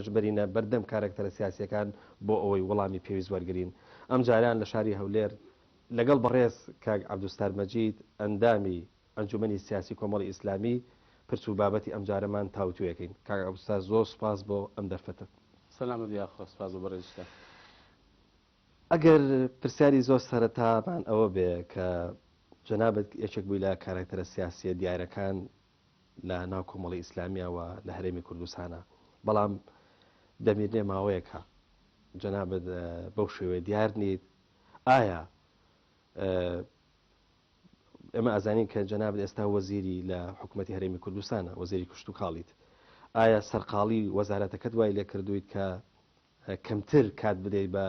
پرسانەش بەرینە بەردەم کارەکتەرە سیاسیەکان بۆ ئەوەی وەڵامی پێویست وەرگرین. ئەمجارەیان لە شاری هەولێر لەگەڵ بەڕێز کاک عەبدولستار مەجید ئەندامی ئەنجومەنی سیاسی کۆمەڵی ئیسلامی پرس و بابەتی ئەمجارەمان تاوتوێکەین. کاک عەبدولستار زۆر سوپاس بۆ ئەم دەرفەتە. سەلامەت یاخوا سوپاس بۆ بەڕێزیشتان. ئەگەر پرسیاری زۆر سەرەتامان ئەوە بێ کە جەنابت یەکێک بووی لە کارەکتەرە سیاسیە دیارەکان لە ناو کۆمەڵی ئیسلامیە و لە هەرێمی کوردستانە بەڵام دەمیرنێ ماوەیەکە جەنابت بەو شێوەیە دیار نیت ئایا ئێمە ئازانین کە جەنابت ئێستا وەزیری لە حکوومەتی هەرێمی کوردستانە وەزیری کشتوکاڵیت ئایا سەرقاڵی وەزارەتەکەت وای لێ کردویت کە کەمتر کات بدەیت بە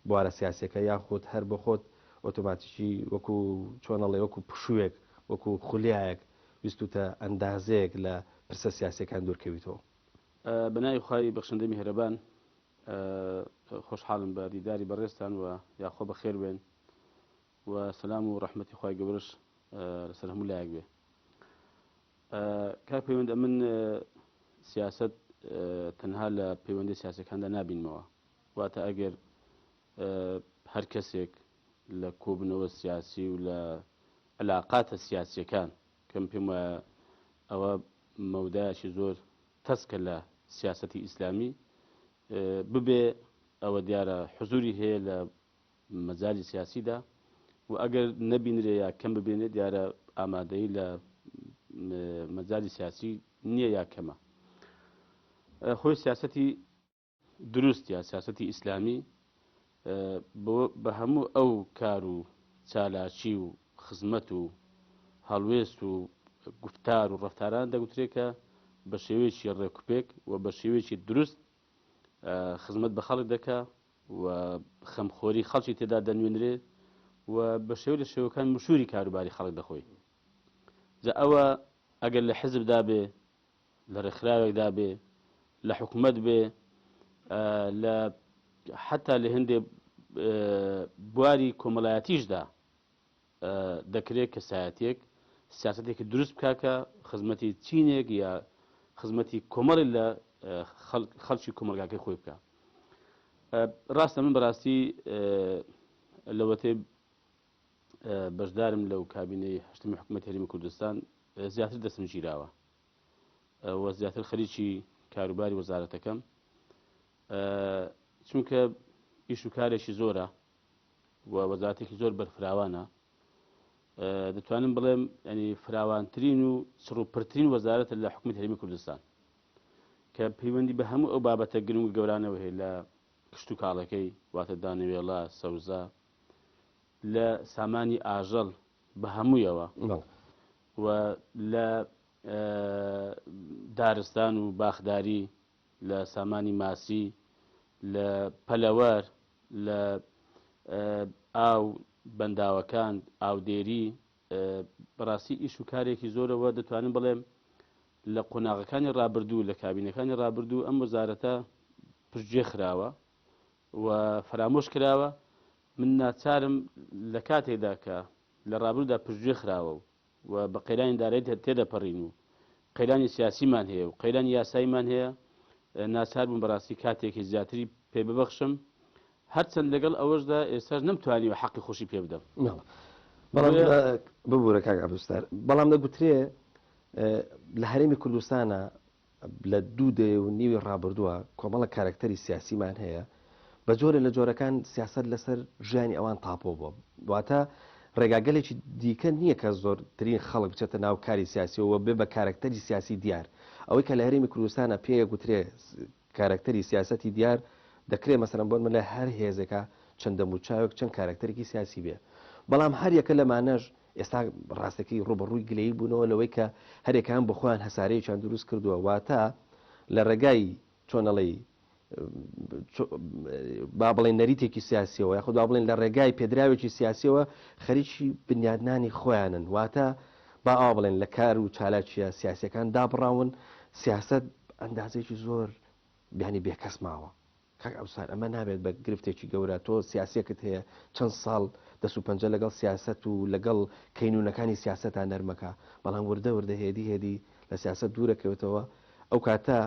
بوارە سیاسیەکە یاخود هەر بۆ خۆت ئۆتۆماتیکی وەکو چۆن ئەڵێ وەکو پشووێک وەکو خولیایەک ویستوتە ئەندازەیەک لە پرسە سیاسیەکان دوورکەویتەوە؟ بە ناوی خوای بەخشندەی میهرەبان خۆشحاڵم بە دیداری بەڕێزتان و یاخوا بەخێر بێن و سەلام و ڕەحمەتی خوای گەورەش لەسەر هەموو لایەک بێ. کاک پەیوەند ئەمن سیاسەت تەنها لە پەیوەندی سیاسەکاندا نابینمەوە واتە ئەگەر هەر کەسێک لە کۆبنەوە سیاسی و لە علاقاتە سیاسیەکان کەم پێم وایە ئەوە مەودایەکی زۆر تەسکە لە سیاسەتی ئیسلامی ببێ ئەوە دیارە حزوری هەیە لە مەجالی سیاسیدا و ئەگەر نەبینرێ یا کەم ببینرێ دیارە ئامادەیی لە مەجالی سیاسی نییە یا کەمە. خۆی سیاسەتی دروست یا سیاسەتی ئیسلامی بە هەموو ئەو کار و چالاکی و خزمەت و هەڵوێست و گوفتار و ڕەفتاران دەگوترێ کە بە شێوەیەکی ڕێکوپێک و بە شێوەیەکی دروست خزمەت بە خەڵک دەکا و خەمخۆری خەڵکی تێدا دەنوێنرێ و بە شێوە لە شێوەکان مشووری کاروباری خەڵک دەخۆی. جا ئەوە ئەگەر لە حزبدا بێ، لە ڕێکخراوێکدا بێ، لە حکومەت بێ، لە حەتا لە هێندێ بواری کۆمەڵایەتیشدا دەکرێت کەسایەتیەک سیاسەتێکی دروست بکا کە خزمەتی چینێک یا خزمەتی کۆمەڵی لە خەڵکی کۆمەڵگاکەی خۆی بکا. ڕاستە من بەڕاستی لەوەتەی بەشدارم لەو کابینەی هەشتەمی حکوومەت هەرێمی کوردستان زیاتر دەستم گیراوە و زیاتر خەریکی کاروباری وەزارەتەکەم چونکە ئیش و کارێکی زۆرە و وەزارەتێکی زۆر بەرفراوانە دەتوانم بڵێم ینی فراوانترین و چڕ و پرترین وەزارەتە لە حکوومەت هەرێمی کوردستان کە پەیوەندی بە هەموو ئەو بابەتە گرنگ و گەورانەوە هەیە لە کشتوکاڵەکەی، واتە دانەوێڵە، سەوزە، لە سامانی ئاژەڵ بە هەموویەوە و لە دارستان و باخداری، لە سامانی ماسی، لە پەلەوەر، لە ئاو، بەنداوەکان، ئاودێری، بەڕاستی ئیش و کارێکی زۆرەوە دەتوانم بڵێم لە قۆناغەکانی ڕابردوو، لە کابینەکانی ڕابردوو ئەم وەزارەتە پشتگوێ خراوە و فەرامۆش کراوە، من ناچارم لە کاتێکدا کە لە ڕابردوودا پشتگوێ خراوە و و بە قەیرانی دارایی تێدەپەڕین و قەیرانی سیاسیمان هەیە و قەیرانی یاساییمان هەیە، ناچار بووم بەڕاستی کاتێکی زیاتری پێ ببەخشم، هەرچەند لەگەڵ ئەوەشدا ئێستاش نەمتوانیوە حەقی خۆشی پێ بدەم. بەڵام ببورە کاک عەبدولستار، بەڵام دەگوترێ لە هەرێمی کوردستانا لە دوو دەیە و نیوی ڕابردووە کۆمەڵە کارەکتەری سیاسیمان هەیە بە جۆرێ لە جۆرەکان سیاسەت لەسەر ژیانی ئەوان تاپۆ بووە واتە ڕێگاگەلێکی دیکە نییە کە زۆرترین خەڵک بچێتە ناو کاری سیاسیەوە بێ بە کارەکتەری سیاسی دیار ئەوەی کە لە هەرێمی کوردستانە پێیە گوترێ کارەکتەری سیاسەتی دیار دەکرێ مەسەلەن بۆ نمونە هەر هێزێکا چەند دەموچاوێک چەند کارەکتەرێکی سیاسی بێ بەڵام هەر یەکە لەمانەش ئێستا ڕاستەکەی ڕووبەڕووی گلەیی بوونەوە لەوەی کە هەرێکان بۆ خۆیان هەسارەیەکیان دروست کردووە واتە لە ڕێگای چۆن ئەڵێی با بڵێن نەریتێکی سیاسیەوە یاخود با بڵێن لە ڕێگای پێدراوێکی سیاسیەوە خەریکی بنیادنانی خۆیانن واتە با ئاوا بڵێن لە کار و چالاکییە سیاسییەکان دابڕاون، سیاسەت ئەندازەیەکی زۆر بیانی بێکەس ماوە. کاک عەبدولستار ئەمە نابێت بە گرفتێکی گەورە، تۆ سیاسییەکت هەیە چەند ساڵ دەست و پەنجە لەگەڵ سیاسەت و لەگەڵ کەینوونەکانی سیاسەتا نەرمەکا، بەڵام وردە وردە هێدی هێدی لە سیاسەت دوورەکەوێتەوە، ئەو کاتە.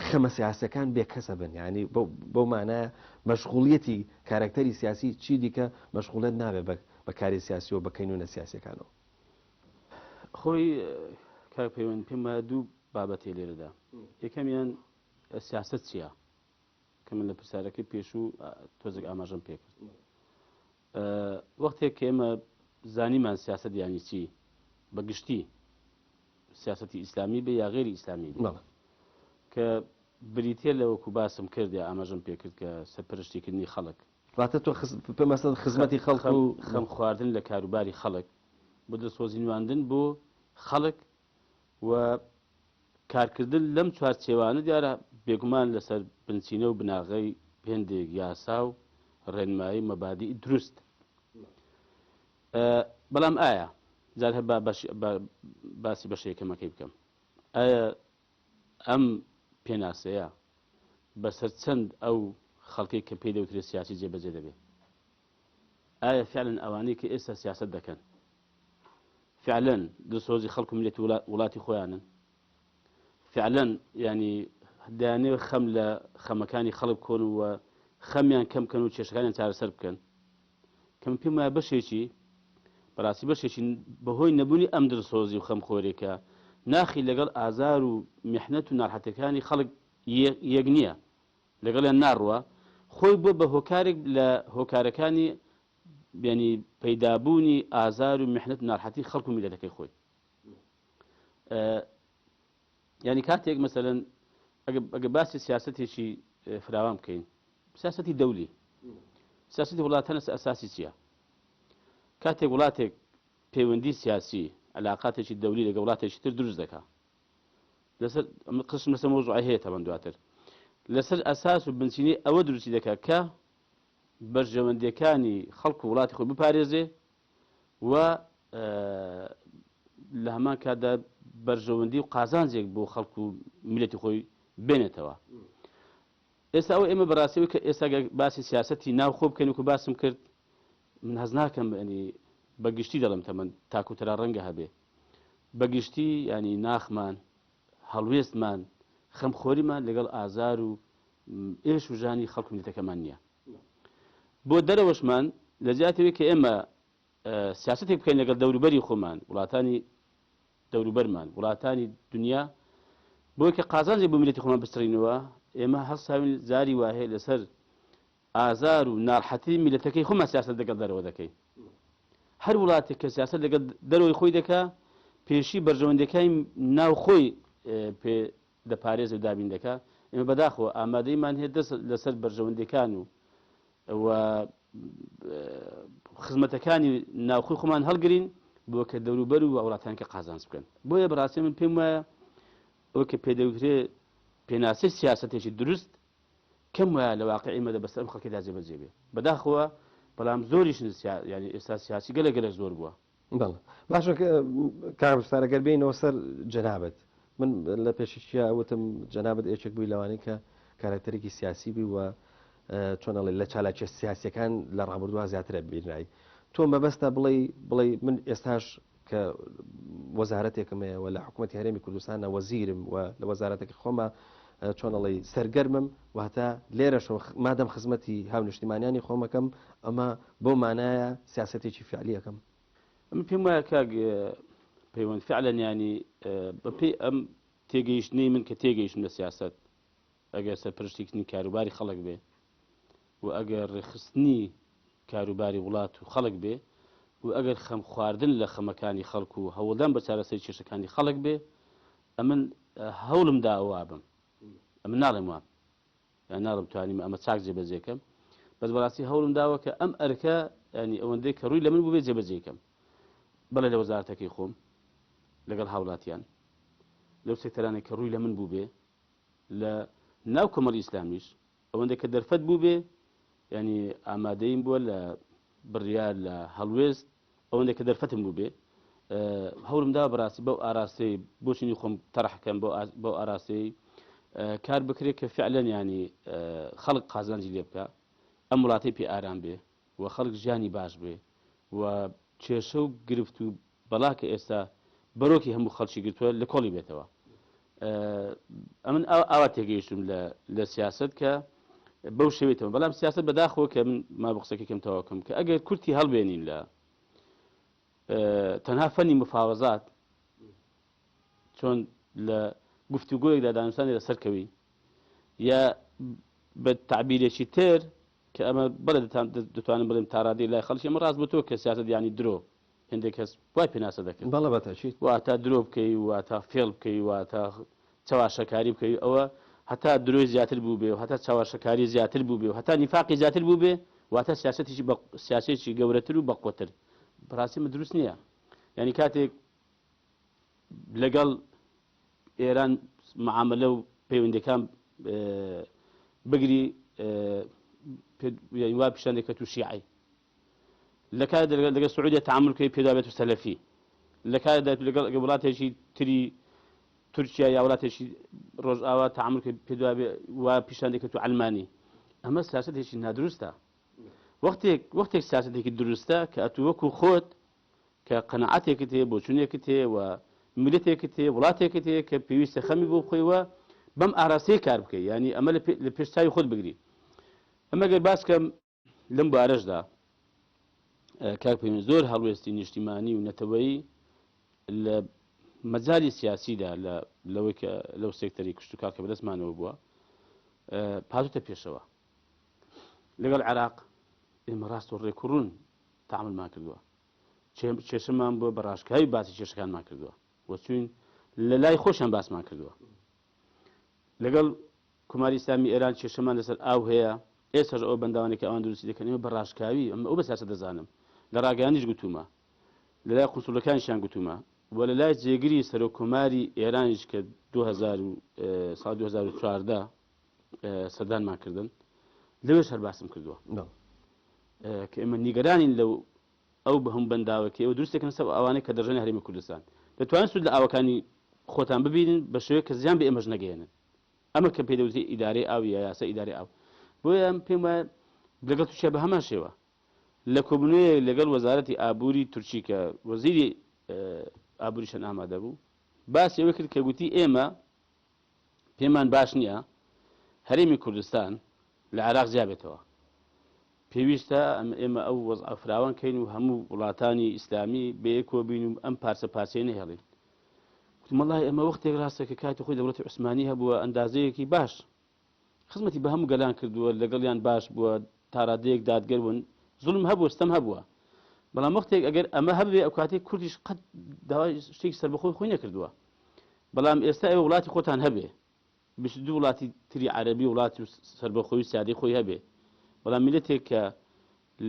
خەمە سیاسەکان بێکەسە بن، یعنی بەو مانایە مەشغوڵیەتی کارەکتەری سیاسی چی دیکە مەشغوڵێت نابێت بە کاری سیاسی و بە کەینونە سیاسیەکانەوە. خۆی کاک پەیوەند پێم وایە دوو بابەت هەیە لێرەدا. یەکەمیان سیاسەت چییە؟ کە من لە پرسیارەکەی پێشوو تۆزێک ئاماژەم پێکرد. وەختێک کە ئێمە زانیمان سیاسەت یانی چی بە گشتی سیاسەتی ئیسلامی بێ یا غێری ئیسلامی بێ کە بریتە لە وەکو باسم کرد یا ئاماژەم پێکرد کە سەرپەرشتیکردنی خەڵک واتە تۆ پێمەسەد خزمەتی خەڵک و خەم خواردن لە کاروباری خەڵک بۆ دڵسۆزی نواندن بۆ خەڵک و کارکردن لەم چوارچێوانە دیارە بێگومان لەسەر بنچینە و بناغەی هێندێک یاسا و ڕێنمایی مەبادیئی دروست. بەڵام ئایا جار هەر با باسی بەشە یەکەمەکەی بکەم ئایا ئەم پێناسەیە بەسەر چەند ئەو خەڵکەی کە پێی دەوترێت سیاسی جێبەجێ دەبێت؟ ئایا فعلا ئەوانەی کە ئێستا سیاسەت دەکەن فعلا دڵسۆزی خەڵک و میللەتی وڵاتی خۆیانن؟ فعلا یانی دەیانەوێت خەم لە خەمەکانی خەڵک بکۆن و خەمیان کەم بکەن و کێشەکانیان چارەسەر بکەن؟ کە من پێم وایە بەشێکی بەڕاستی بەشێکی بەهۆی نەبوونی ئەم دڵسۆزی و خەمخۆرێکە ناخی لەگەڵ ئازار و میحنەت و ناڕحەتەکانی خەڵک یەک نییە لەگەڵیان ناڕوا، خۆی بووە بە هۆکارێک لە هۆکارەکانی یانی پەیدابوونی ئازار و میحنەت و ناڕحەتی خەڵک و میللەتەکەی خۆی. یانی کاتێک مەسەلەن ئەگە باسی سیاسەتێکی فراوان بکەین، سیاسەتی دەولی، سیاسەتی وڵاتان لەسەر ئەساسی چییە؟ کاتێک وڵاتێک پەیوەندی سیاسی، علاقاتێکی دەولی لەگەڵ وڵاتێکی تر دروست دەکا، لەسەر ئەمە قسم لەسەر مەوزوعی هەیە تەبەن دواتر لەسەر ئەساس و بنچینەی ئەوە دروستی دەکات کە بەرژەوەندیەکانی خەڵک و وڵاتی خۆی بپارێزێ و لە هەمان کاتدا بەرژەوەندی و قازانجێک بۆ خەڵک و میلەتی خۆی بێنێتەوە. ئێستا ئەوە ئێمە بەڕاستیەوەی کە ئێستا باسی سیاسەتی ناوخۆ بکەین وکو باسم کرد من هەز ناکەم ینی بە گشتی دەڵێم تەمەن تاکو تەرا ڕەنگە هەبێ بە گشتی ینی ناخمان هەڵوێستمان خەمخۆریمان لەگەڵ ئازار و ئێش و ژانی خەڵک و میللەتەکەمان نییە بۆ دەرەوەشمان لە جیاتەوەی کە ئێمە سیاسەتێک بکەین لەگەڵ دەوروبەری خۆمان وڵاتانی دەوروبەرمان وڵاتانی دنیا بۆی کە قازانجێک بۆ میللەتی خۆمان بسڕینەوە ئێمە هەڵساوین جاری وا هەیە لەسەر ئازار و ناڕحەتی میللەتەکەی خۆمان سیاسەت لەگەڵ دەرەوە دەکەین. هەر وڵاتێک کە سیاسەت لەگەڵ دەرەوەی خۆی دەکا پێشی بەرژەوەندیەکانی ناو خۆی پێ دەپارێزێ و دابین دەکا. ئێمە بەداخەوە ئامادەیمان هەیە دەست لەسەر بەرژەوەندیەکان و و خزمەتەکانی ناوخۆی خۆمان هەڵگرین بۆ کە دەوروبەر و وڵاتان کە قازانج بکەن. بۆیە بەڕاستی من پێم وایە ئەوەی کە پێدەوترێ پێناسەی سیاسەتێکی دروست کەم وایە لە واقعی ئێمەدا بەسەر ئەم خەڵکەدا جێبەجێ بێ. بەداخەوە بەڵام زۆریشن یانی ئێستا سیاسی گەلێک گەلێک زۆر بووە. بەڵێ باشە کاک ڕوستار ئەگەر بێینەوە سەر جەنابت من لە پێشیشیا وتم جەنابت یەکێک بووی لەوانەی کە کارەکتەرێکی سیاسی بووی و چۆن ئەڵێ لە چالاکیە سیاسیەکان لە ڕابردووە زیاترە بینرای تۆ مەبەستە بڵێ بڵێ من ئێستاش کە وەزارەتێکم هەیە و لە حکوومەتی هەرێمی کوردستانە وەزیرم و لە وەزارەتەکە خۆمە چۆن ئەڵێی سەرگەرمم واتە لێرەشەوە مادەم خزمەتی هاونیشتیمانیانی خۆمەکەم ئەمە بەو مانایە سیاسەتێکی فعلی ئەکەم. ئەمن پێم وایە کاک پەیوەند فعلەن یانی بەپێی ئەم تێگەیشتنەی من کە تێگەیشتم لە سیاسەت ئەگەر سەرپەرشتیکردنی کاروباری خەڵک بێ و ئەگەر ڕێکخستنی کاروباری وڵات و خەڵک بێ و ئەگەر خەم خواردن لە خەمەکانی خەڵک و هەوڵدان بە چارەسەری کێشەکانی خەڵک بێ ئەمن هەوڵم داوە وابم ئەمن ناڵێم وام یان ناڵێم توانیمە ئەمە چاک جێبەجێ کەم بەس بەڕاستی هەوڵم داوە کە ئەم ئەرکە ینی ئەوەندەی کە ڕووی لە من بووبێ جێبەجێ کەم بەڵێ لە وەزارەتەکەی خۆم لەگەڵ هاوڵاتیان لەو سێکتەرانەی کە ڕووی لە من بووبێ لە ناو کۆمەڵی ئیسلامیش ئەوەندە کە دەرفەت بووبێ ینی ئامادەیم بووە لە بڕیار لە هەڵوێست ئەوەندە کە دەرفەتم بووبێ هەوڵم داوە بەڕاستی بەو ئاراستەی بۆچینی خۆم تەرح کەم بەو ئاراستەی کار بکرێت کە فعلەن ینی خەڵک قازانجی لێ بکە ئەم وڵاتەی پێ ئارام بێ و خەڵک ژیانی باش بێ و کێشە و گرفت و بەڵا کە ئێستا بەرۆکی هەموو خەڵکی گرتووە لە کۆڵی بێتەوە. ئەمن ئاوا تێگەیشتم لە سیاسەت کە بەو شێوەیەتەوە. بەڵام سیاسەت بەداخەوە کە من ما بۆ قسەکەی کەم تەواو کەم کە ئەگەر کورتی هەڵبێنین لە تەنها فەنی مفاوەزات، چۆن لە گفتوگۆیەکدا دانوستانی لەسەر کەوی، یا بە تعبیرێکی تر کە ئەمە بەڵێ دەتوانم بڵێم تا ڕادەی لای خەڵکی ئەمە ڕاست بۆ تۆ کە سیاسەت یانی درۆ، هێندێک کەس وای پێناسە دەکرد. بەڵێ بە تەئکید. واتا درۆ بکەی، واتا فێڵ بکەی، واتا چەواشەکاری بکەی، ئەوە هەتا درۆی زیاتر بووبێ و هەتا چەواشەکاری زیاتر بووبێ و هەتا نیفاقی زیاتر بووبێ، واتا سیاسەتێکی بە سیاسێکی گەورەتر و بەقوەتر. بەڕاستی ئەمە دروست نییە. یعنی کاتێک لەگەڵ ئێران معاملە و پەیوەندیەکان بگری، وا پیشان دەکە تو شیعی. لە کاتێک لەگەڵ سعودیە تعامل بکەی پێدا بێت و سەلەفی. لە کاتێکدا لەگەڵ وڵاتێکی تری تورکیا یا وڵاتێکی ڕۆژئاوا تعامل بکەی پێدا بێ وا پیشان دەکە تو عەلمانی. ئەمە سیاسەتێکی نادروستە. وەختێک سیاسەتێکی دروستە کە ئەتوو وەکو خۆت کە قەناعەتێکت هەیە، بۆچوونێکت هەیە و میلەتێکت هەیە، وڵاتێکت هەیە کە پێویستە خەمی بۆ بخۆی و بەم ئاراستەیە کار بکەی، یعنی ئەمە لە پێش چاوی خۆت بگری. ئەمە گەر باس کەم لەم بارەشدا کاک پەیوەند زۆر هەڵوێستی نیشتیمانی و نەتەوەیی لە مەجالی سیاسیدا لەوەی کە لەو سێکتەری کشتوکاڵ کە بەدەستمانەوە بووە پاتوتە پێشەوە. لەگەڵ عێراق ئێمە ڕاست و ڕێکوڕون تعاملمان کردووە، کێشەمان بووە بە ڕاشکاوی باسی کێشەکانمان کردووە و چوین لە لای خۆشیان باسمان کردووە. لەگەڵ کۆماری ئیسلامی ئێران کێشەمان لەسەر ئاو هەیە، ئێستاش ئەو بەنداوانەی کە ئەوان دروستی دەکەن ئێمە بە ڕاشکاوی ئەمە ئەو بە سیاسەت دەزانم، لە ڕاگەیاندیش گوتومە، لە لای قونسوڵەکانیشیان گوتومە و لە لای جێگری سەرۆک کۆماری ئێرانیش کە ساڵ 2014 سەردانمان کردن لەوێش هەر باسم کردووە کە ئێمە نیگەرانین لەو ئەو بەهم بەنداوەکە ئێوە دروست دەکەن سەر ئەوانەی کە دەڕژێنە هەرێمی کوردستان دەتوانن سوود لە ئاوەکانی خۆتان ببینن بە شێوەیەک کە زیان بە ئێمەش نەگەیەنن. ئەمە کە پێی دەوترێت ئیدارەی ئاو یا یاسا ئیدارەی ئاو. بۆیە ئەم پێم وایە لەگەڵ تورکیا بە هەمان شێوە لە کۆبوونەوەیەک لەگەڵ وەزارەتی ئابووری تورکی کە وەزیری ئابووریشان ئامادە بوو باسی ئەوەی کرد کە گوتی ئێمە پێمان باش نییە هەرێمی کوردستان لە عێراق جیا بێتەوە، پێویستە ئێمە ئەو وەزعە فراوان کەین و هەموو وڵاتانی ئیسلامی بەیەکەوە بین و ئەم پارچە پارچەیە نەهێڵین. گوتم وەڵڵاهی ئەمە وەختێک ڕاستە کە کاتی خۆی دەوڵەتی عوسمانی هەبووە ئەندازەیەکی باش خزمەتی بە هەموو گەلان کردووە، لەگەڵیان باش بووە، تاڕادەیەک دادگەر بوون، زوڵم هەبووە، ستەم هەبووە، بەڵام وەختێک ئەگەر ئەمە هەبێ ئەو کاتەی کوردیش قەت داوای شتێکی سەربەخۆی خۆی نەکردووە. بەڵام ئێستا ئێوە وڵاتی خۆتان هەبێ، 22 وڵاتی تری عەرەبی وڵاتی و سەربەخۆی و سیادەی خۆی هەبێ، بەڵام میللەتێک کە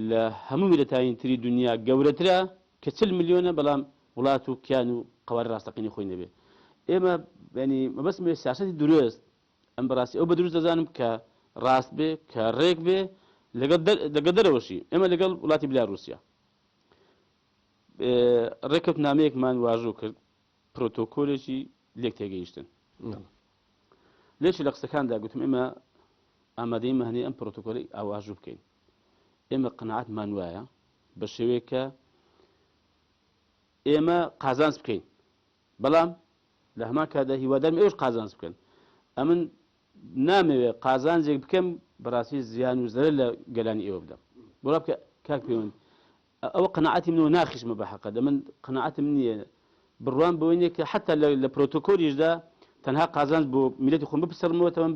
لە هەموو میللەتانی تری دنیا گەورەترە کە 40 ملیۆنە بەڵام وڵات و کیان و قەوارەی ڕاستەقینەی خۆی نەبێ. ئێمە یعنی مەبەستم ئەوەیە سیاسەتی دروست ئەم بەڕاستی ئەو بە دروست دەزانم کە ڕاست بێ، کە ڕێک بێ لەگەڵ دەرەوەشی. ئێمە لەگەڵ وڵاتی بلاروسیا ڕێکەوتنامەیەکمان واژوو کرد، پرۆتۆکۆلێکی لێک تێگەیشتن. لێکی لە قسەکاندا گوتم ئێمە ئامادەی مەهنەی ئەم پرۆتۆکۆلی ئاواژوو بکەین. ئێمە قەناعەتمان وایە بە شێوەیەک کە ئێمە قازانج بکەین، بەڵام لە هەمان کاتدا هیوادارم ئێوەش قازانج بکەن. ئەمن نامەوێ قازانجێک بکەم بەڕاستی زیان و زەرەر لە گەلانی ئێوە بدەم. بۆ بکە کاک پەیوەند ئەوە قەناعەتی منەوە ناخیشمە بە حەقە، من قەناعەتم نییە، بڕوام بەوەی نییە کە حتا لە پرۆتۆکۆلیشدا تەنها قازانج بۆ میللەتی خۆم بپسڕمەوە، تەمام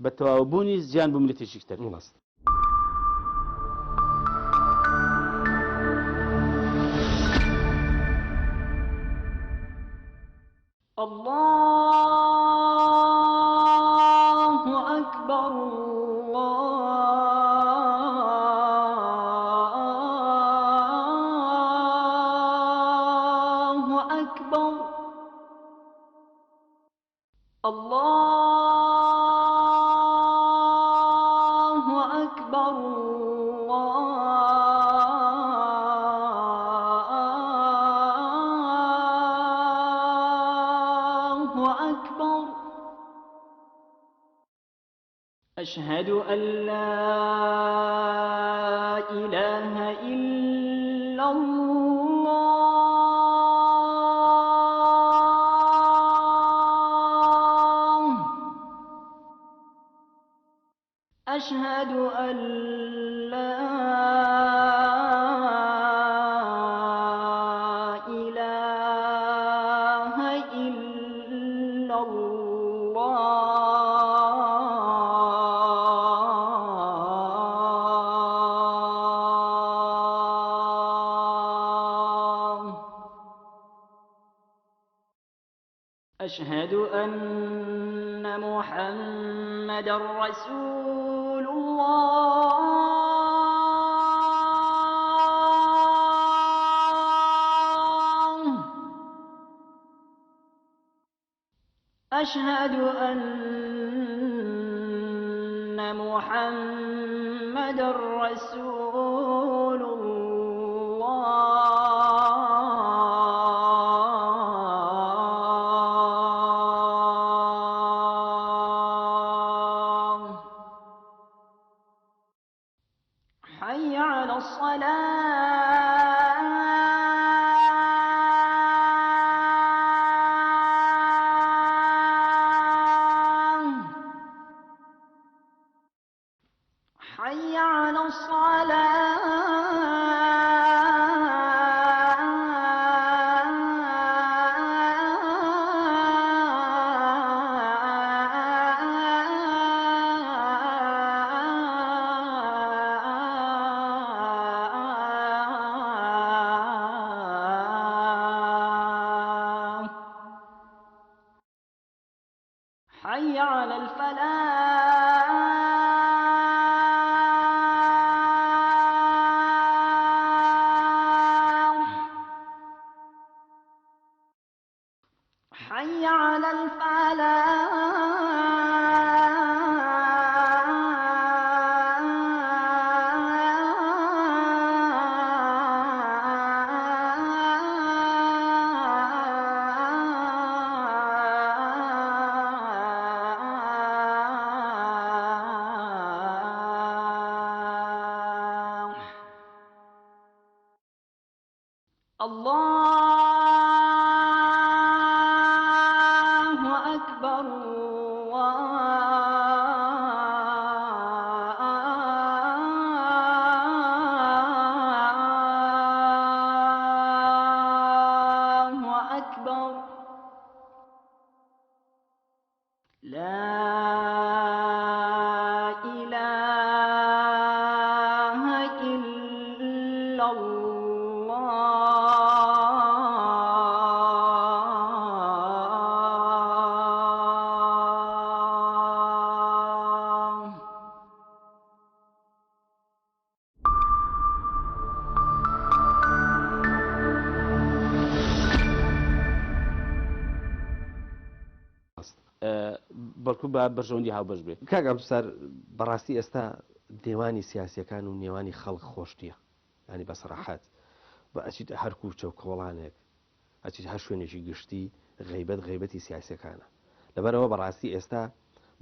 بە تەواوبوونی زیان بۆ میللەتێکی تر. الله أكبر الله أكبر الله أكبر الله أكبر أشهد أن لا إله إلا الله. أشهد أن لا إله إلا الله. أشهد أن محمدا رسول الله. أشهد أن محمدا رسول الله. حي على الصلاة. حي على الصلاة. حي على الفلاح. حي على الفلاح. الله أكبر. الله أكبر. لا إله إلا الله. بەڵکو بە بەرژەوەندی هاوبەش بێ. کاک عەبدولستار، بەڕاستی ئێستا نێوانی سیاسیەکان و نێوانی خەڵک خۆش نییە، ینی بە سەراحەت بە ئەچیت هەر کوچە و کۆڵانێک، ئەچیت هەر شوێنێکی گشتی غیبەت غیبەتی سیاسیەکانە. لەبەرەوە بەڕاستی ئێستا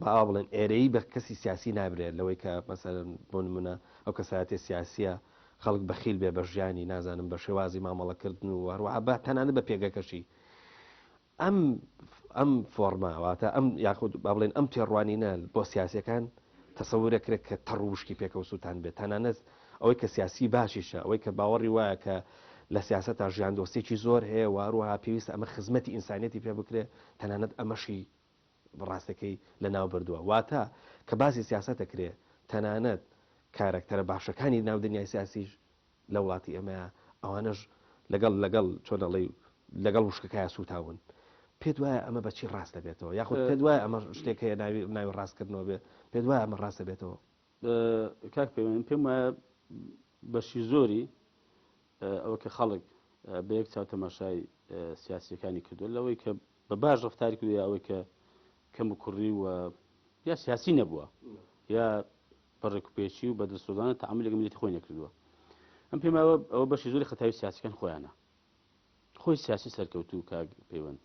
با ئاوا بڵێن ئێرەیی بە کەسی سیاسی نابرێت لەوەی کە مەسەلەن بۆ نمونە ئەو کەسایەتیە سیاسیە خەڵک بەخیل بێ بە ژیانی، نازانم بە شێوازی مامەڵەکردن و هەروەها بە تەنانەت بە پێگەکەشی. ئەم فۆرما واتە ئەم یاخود با بڵێن ئەم تێڕوانینە بۆ سیاسیەکان تەسەورەکرێت کە تەڕ و وشکی پێکەوە سووتان بێت. تەنانەت ئەوەی کە سیاسی باشیشە، ئەوەی کە باوەڕی وایە کە لە سیاسەتا ژیاندۆستێکی زۆر هەیە و هەروەها پێویستە ئەمە خزمەتی ئینسانیەتی پێ بکرێت، تەنانەت ئەمەشی ڕاستەکەی لەناو بردووە. واتە کە باسی سیاسەتە کرێ تەنانەت کارەکتەرە باشەکانی ناو دنیای سیاسیش لە وڵاتی ئێمەیە ئەوانەش لەگەڵ چۆن ئەڵێی لەگەڵ وشکەکەیا سووتاون. پێت وایە ئەمە بە چی ڕاست دەبێتەوە؟ یاخود پێت وایە ئەمە شتێک هەیە ناوی ڕاستکردنەوە بێ؟ پێت وایە ئەمە ڕاست دەبێتەوە؟ کاک پەیوەند، پێم وایە بەشی زۆری ئەوە کە خەڵک بە یەک چاو تەماشای سیاسیەکانی کردووە، لەوەی کە بە باش ڕەفتاری کردووە یا ئەوەی کە کەم و کوڕی و یا سیاسی نەبووە یا بە ڕێکوپێکی و بە دڵسۆزانە تەعامولی لەگەڵ میللەتی خۆی نەکردووە. ئەم پێم وایە ئەوە بەشی زۆری خەتاوی سیاسیەکان خۆیانە. خۆی سیاسی سەرکەوتوو کاک پەیوەند،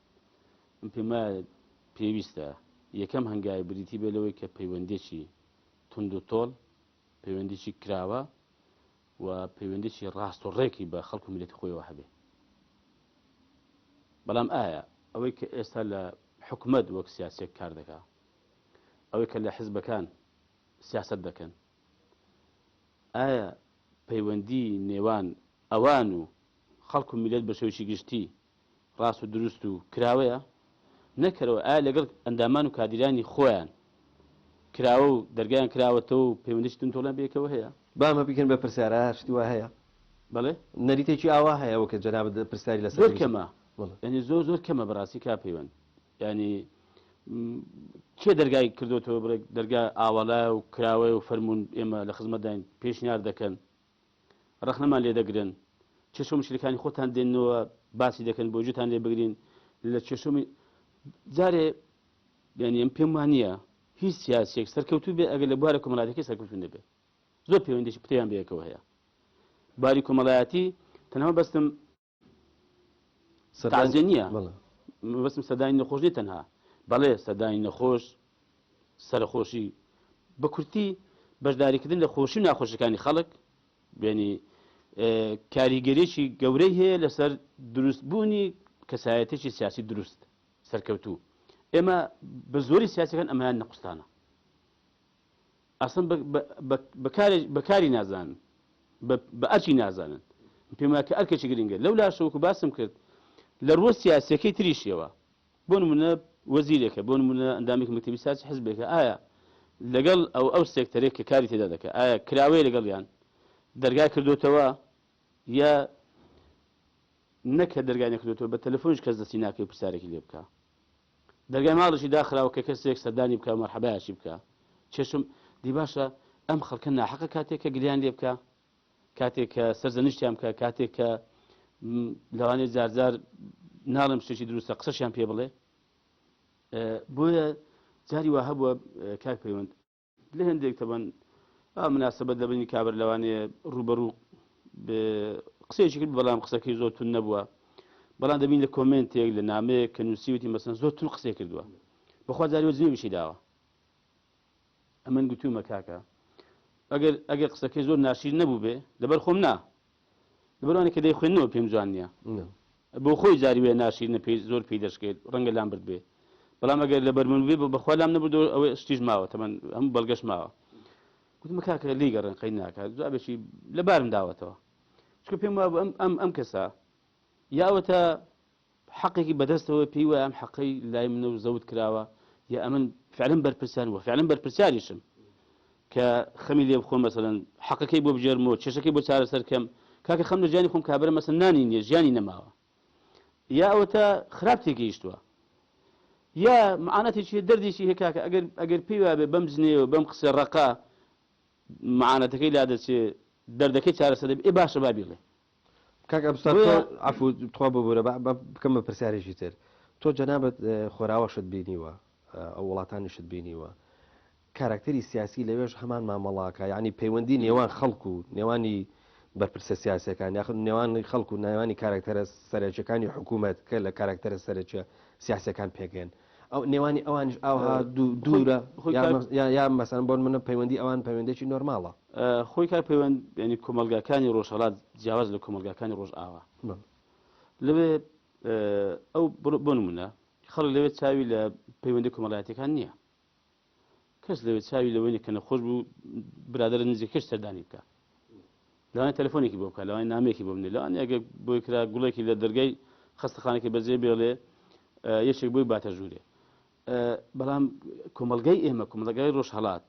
من پێم وایە پێویستە یەکەم هەنگاوی بریتی بێ لەوەی کە پەیوەندێکی توند و تۆڵ، پەیوەندێکی کراوە و پەیوەندێکی ڕاست و ڕێکی بە خەڵک و میللەتی خۆیەوە هەبێ. بەڵام ئایا ئەوەی کە ئێستا لە حکومەت وەک سیاسیەک کار دەکا، ئەوەی کە لە حزبەکان سیاسەت دەکەن، ئایا پەیوەندی نێوان ئەوان و خەڵک و میللەت بە شێوەیەکی گشتی ڕاست و دروست و کراوەیە؟ نەکەرەوە ئایا لەگەڵ ئەندامان و کادیرانی خۆیان کراوە و دەرگایان کراوەتەوە و پەیوەندیی توندوتۆڵیان بەیەکەوە هەیە؟ با ئەمە بیکەن بە پرسیار، ئایا شتی وا هەیە؟ بەڵێ. نەریتێکی ئاوا هەیە وەک جەنابت پرسیاری لەسەر زۆر دروست کەمە، بەڵێ. یانی زۆر زۆر کەمە بەڕاستی کاک پەیوەند. یانی کێ دەرگای کردۆتەوە بڵێ دەرگا ئاوەڵایە و کراوەیە و فەرموون ئێمە لە خزمەتداین، پێشنیار دەکەن، ڕەخنەمان لێ دەگرن، کێشە و مشکلەکانی خۆتان دێننەوە باسی دەکەن بۆ گوێتان لێ بگرین لە کێشە و جارێ یانی ئەم پێم وانییە هیچ سیاسیەک سەرکەوتوو بێ ئەگەر لە بوارە کۆمەڵایەتیەکەی سەرکەوتوو نەبێ. زۆر پەیوەندیی پتەویان بەیەکەوە هەیە. باری کۆمەڵایەتی تەنها بەستم تازیە نییە، مەبەستم سەردانی نەخۆش نیە تەنها، بەڵێ سەردانی نەخۆش، سەرخۆشی، بە کورتی بەشداریکردن لە خۆشی و ناخۆشیەکانی خەڵک، یعنی کاریگەریی گەورەی هەیە لەسەر دروستبوونی کەسایەتێکی سیاسی دروست سەرکەوتوو. ئێمە بە زۆری سیاسەکان ئەمەیان نەقوستانە، ئەسڵەن بە کاری نازانن، بە ئەرکی نازانن. پێم وایە کە ئەرکێکی گرنگە. لەو لاشەوە وەکو باسم کرد لە ڕووە سیاسییەکەی تریشیەوە، بۆ نموونە وەزیرێکە، بۆ نموونە ئەندامێکی مەکتەبی سیاسی حزبێکە، ئایا لەگەڵ ئەو ئەو سێکتەرێک کە کاری تێدا دەکات، ئایا کراوەیە لەگەڵیان، دەرگای کردۆتەوە یا نەک هەر دەرگای نەکردۆتەوە، بە تەلەفۆنیش کەس دەستی ناکەوێت پرسیارێکی لێ بکا. دەرگای ماڵیشی داخراوە کە کەسێک سەردانی بکا و مەرحەبایەکی بکا. چێشم، دی باشە ئەم خەڵکە ناحەقە کاتێک کە گلیان لێ بکا، کاتێک کە سەرزەنشتیان بکا، کاتێک کە لەوانەیە جارجار ناڵێم شتێکی دروستە قسەشیان پێ بڵێ. بۆیە جاری وا هەبووە کاک پەیوەند، لە هێندێک تەبەن ئا مناسبەت لە بەینی کابر لەوانەیە ڕووبەڕوو قسەیەکی کرد بەڵام قسەکەی زۆر تون نەبووە بەڵام دەبین لە کۆمێنتێک لە نامەیەک کە نووسیوتی مەسەن زۆر تون قسەی کردووە بەخوا جاری وە جنێویشی داوە ئەمن گوتومە کاکە ئەگەر ئەگەر قسەکەی زۆر ناشیر نەبوو بێ لەبەر خۆم نا لەبەرئەوەی کە دەیخوێننەوە پێم جوان نییە. بۆ خۆی جاری وێ ناشیرنە پێی زۆر پێی دەشکێت ڕەنگە لام برد بێ بەڵام ئەگەر لەبەر من بێ بەخوا لام نەبردەوە ئەوە شتیش ماوە تەمەن هەموو بەڵگەش ماوە گوتم کاکە لێی گەڕێن قەی ناکات جوابێکی لەبارم داوەتەوە چونکە پێم وابوو ئەم ئەم ئەم کەسە یا ئەوەتا حەقێکی بەدەستەوە پێی وایە ئەم حەقەی لای منە و زەوت کراوە یا ئەمن فعلەن بەرپرسیارم و فعلەن بەرپرسیاریشم کە خەمی لێ بخۆم مەسەلەن حەقەکەی بۆ بگێرمەوە کێشەکەی بۆ چارەسەر کەم کاکە خەم لە ژیانی خۆم کابرا مەسەن نانی نییە ژیانی نەماوە یا ئەوەتا خراپ تێگەیشتووە یا معاناتێکی هەیە دەردێکی هەیە کاکە ئەگەر ئەگەر پێی وابێ بەم جنێوە بەم قسە ڕەقە معاناتەکەی لادەچێ دەردەکەی چارەسەر دەبێ ئێ باشە با بیڵێ کاک عەبدولستار تۆ عەفو تخوا ببورە با بکەم بە پرسیارێکی تر تۆ جەنابت خۆراوەشت بینیوە ئەو وڵاتانیشت بینیوە کاراکتەری سیاسی لەوێش هەمان مامەڵاکە یعنی پەیوەندی نێوان خەڵک و نێوانی بەرپرسە سیاسەکان یاخود نێوانی خەڵک و نێوانی کاراکتەرە سەرەکیەکانی حکوومەت کە لە کاراکتەرە سەرەکیە سیاسەکان پێکێن ئەو نێوانی ئەوانیش ئاوها دوورە یا مەسەن بۆن منە پەیوەندی ئەوان پەیوەندێکی نۆرماڵە. خۆی کاک پەیوەند یانی کۆمەڵگاکانی ڕۆژهەڵات جیاواز لە کۆمەڵگاکانی ڕۆژئاوا لەوێ ئەو بۆ نمونە خەڵک لەوێ چاوی لە پەیوەندی کۆمەڵایەتەکان نییە کەس لەوێ چاوی لەوەی نیە کە نەخۆش بوو برادەرە نزیکەکەش سەردانی بکا لەوانەیە تەلەفۆنێکی بۆ بکا لەوانەیە نامەیەکی بۆ بنێ لەوانەیە ئەگەر بۆی کرا گوڵێکی لە دەرگای خەستەخانەکەی بەجێ بێڵێ یەکێک بۆی باتە ژوورێ بەڵام کۆمەڵگای ئێمە کۆمەڵگای ڕۆژهەڵات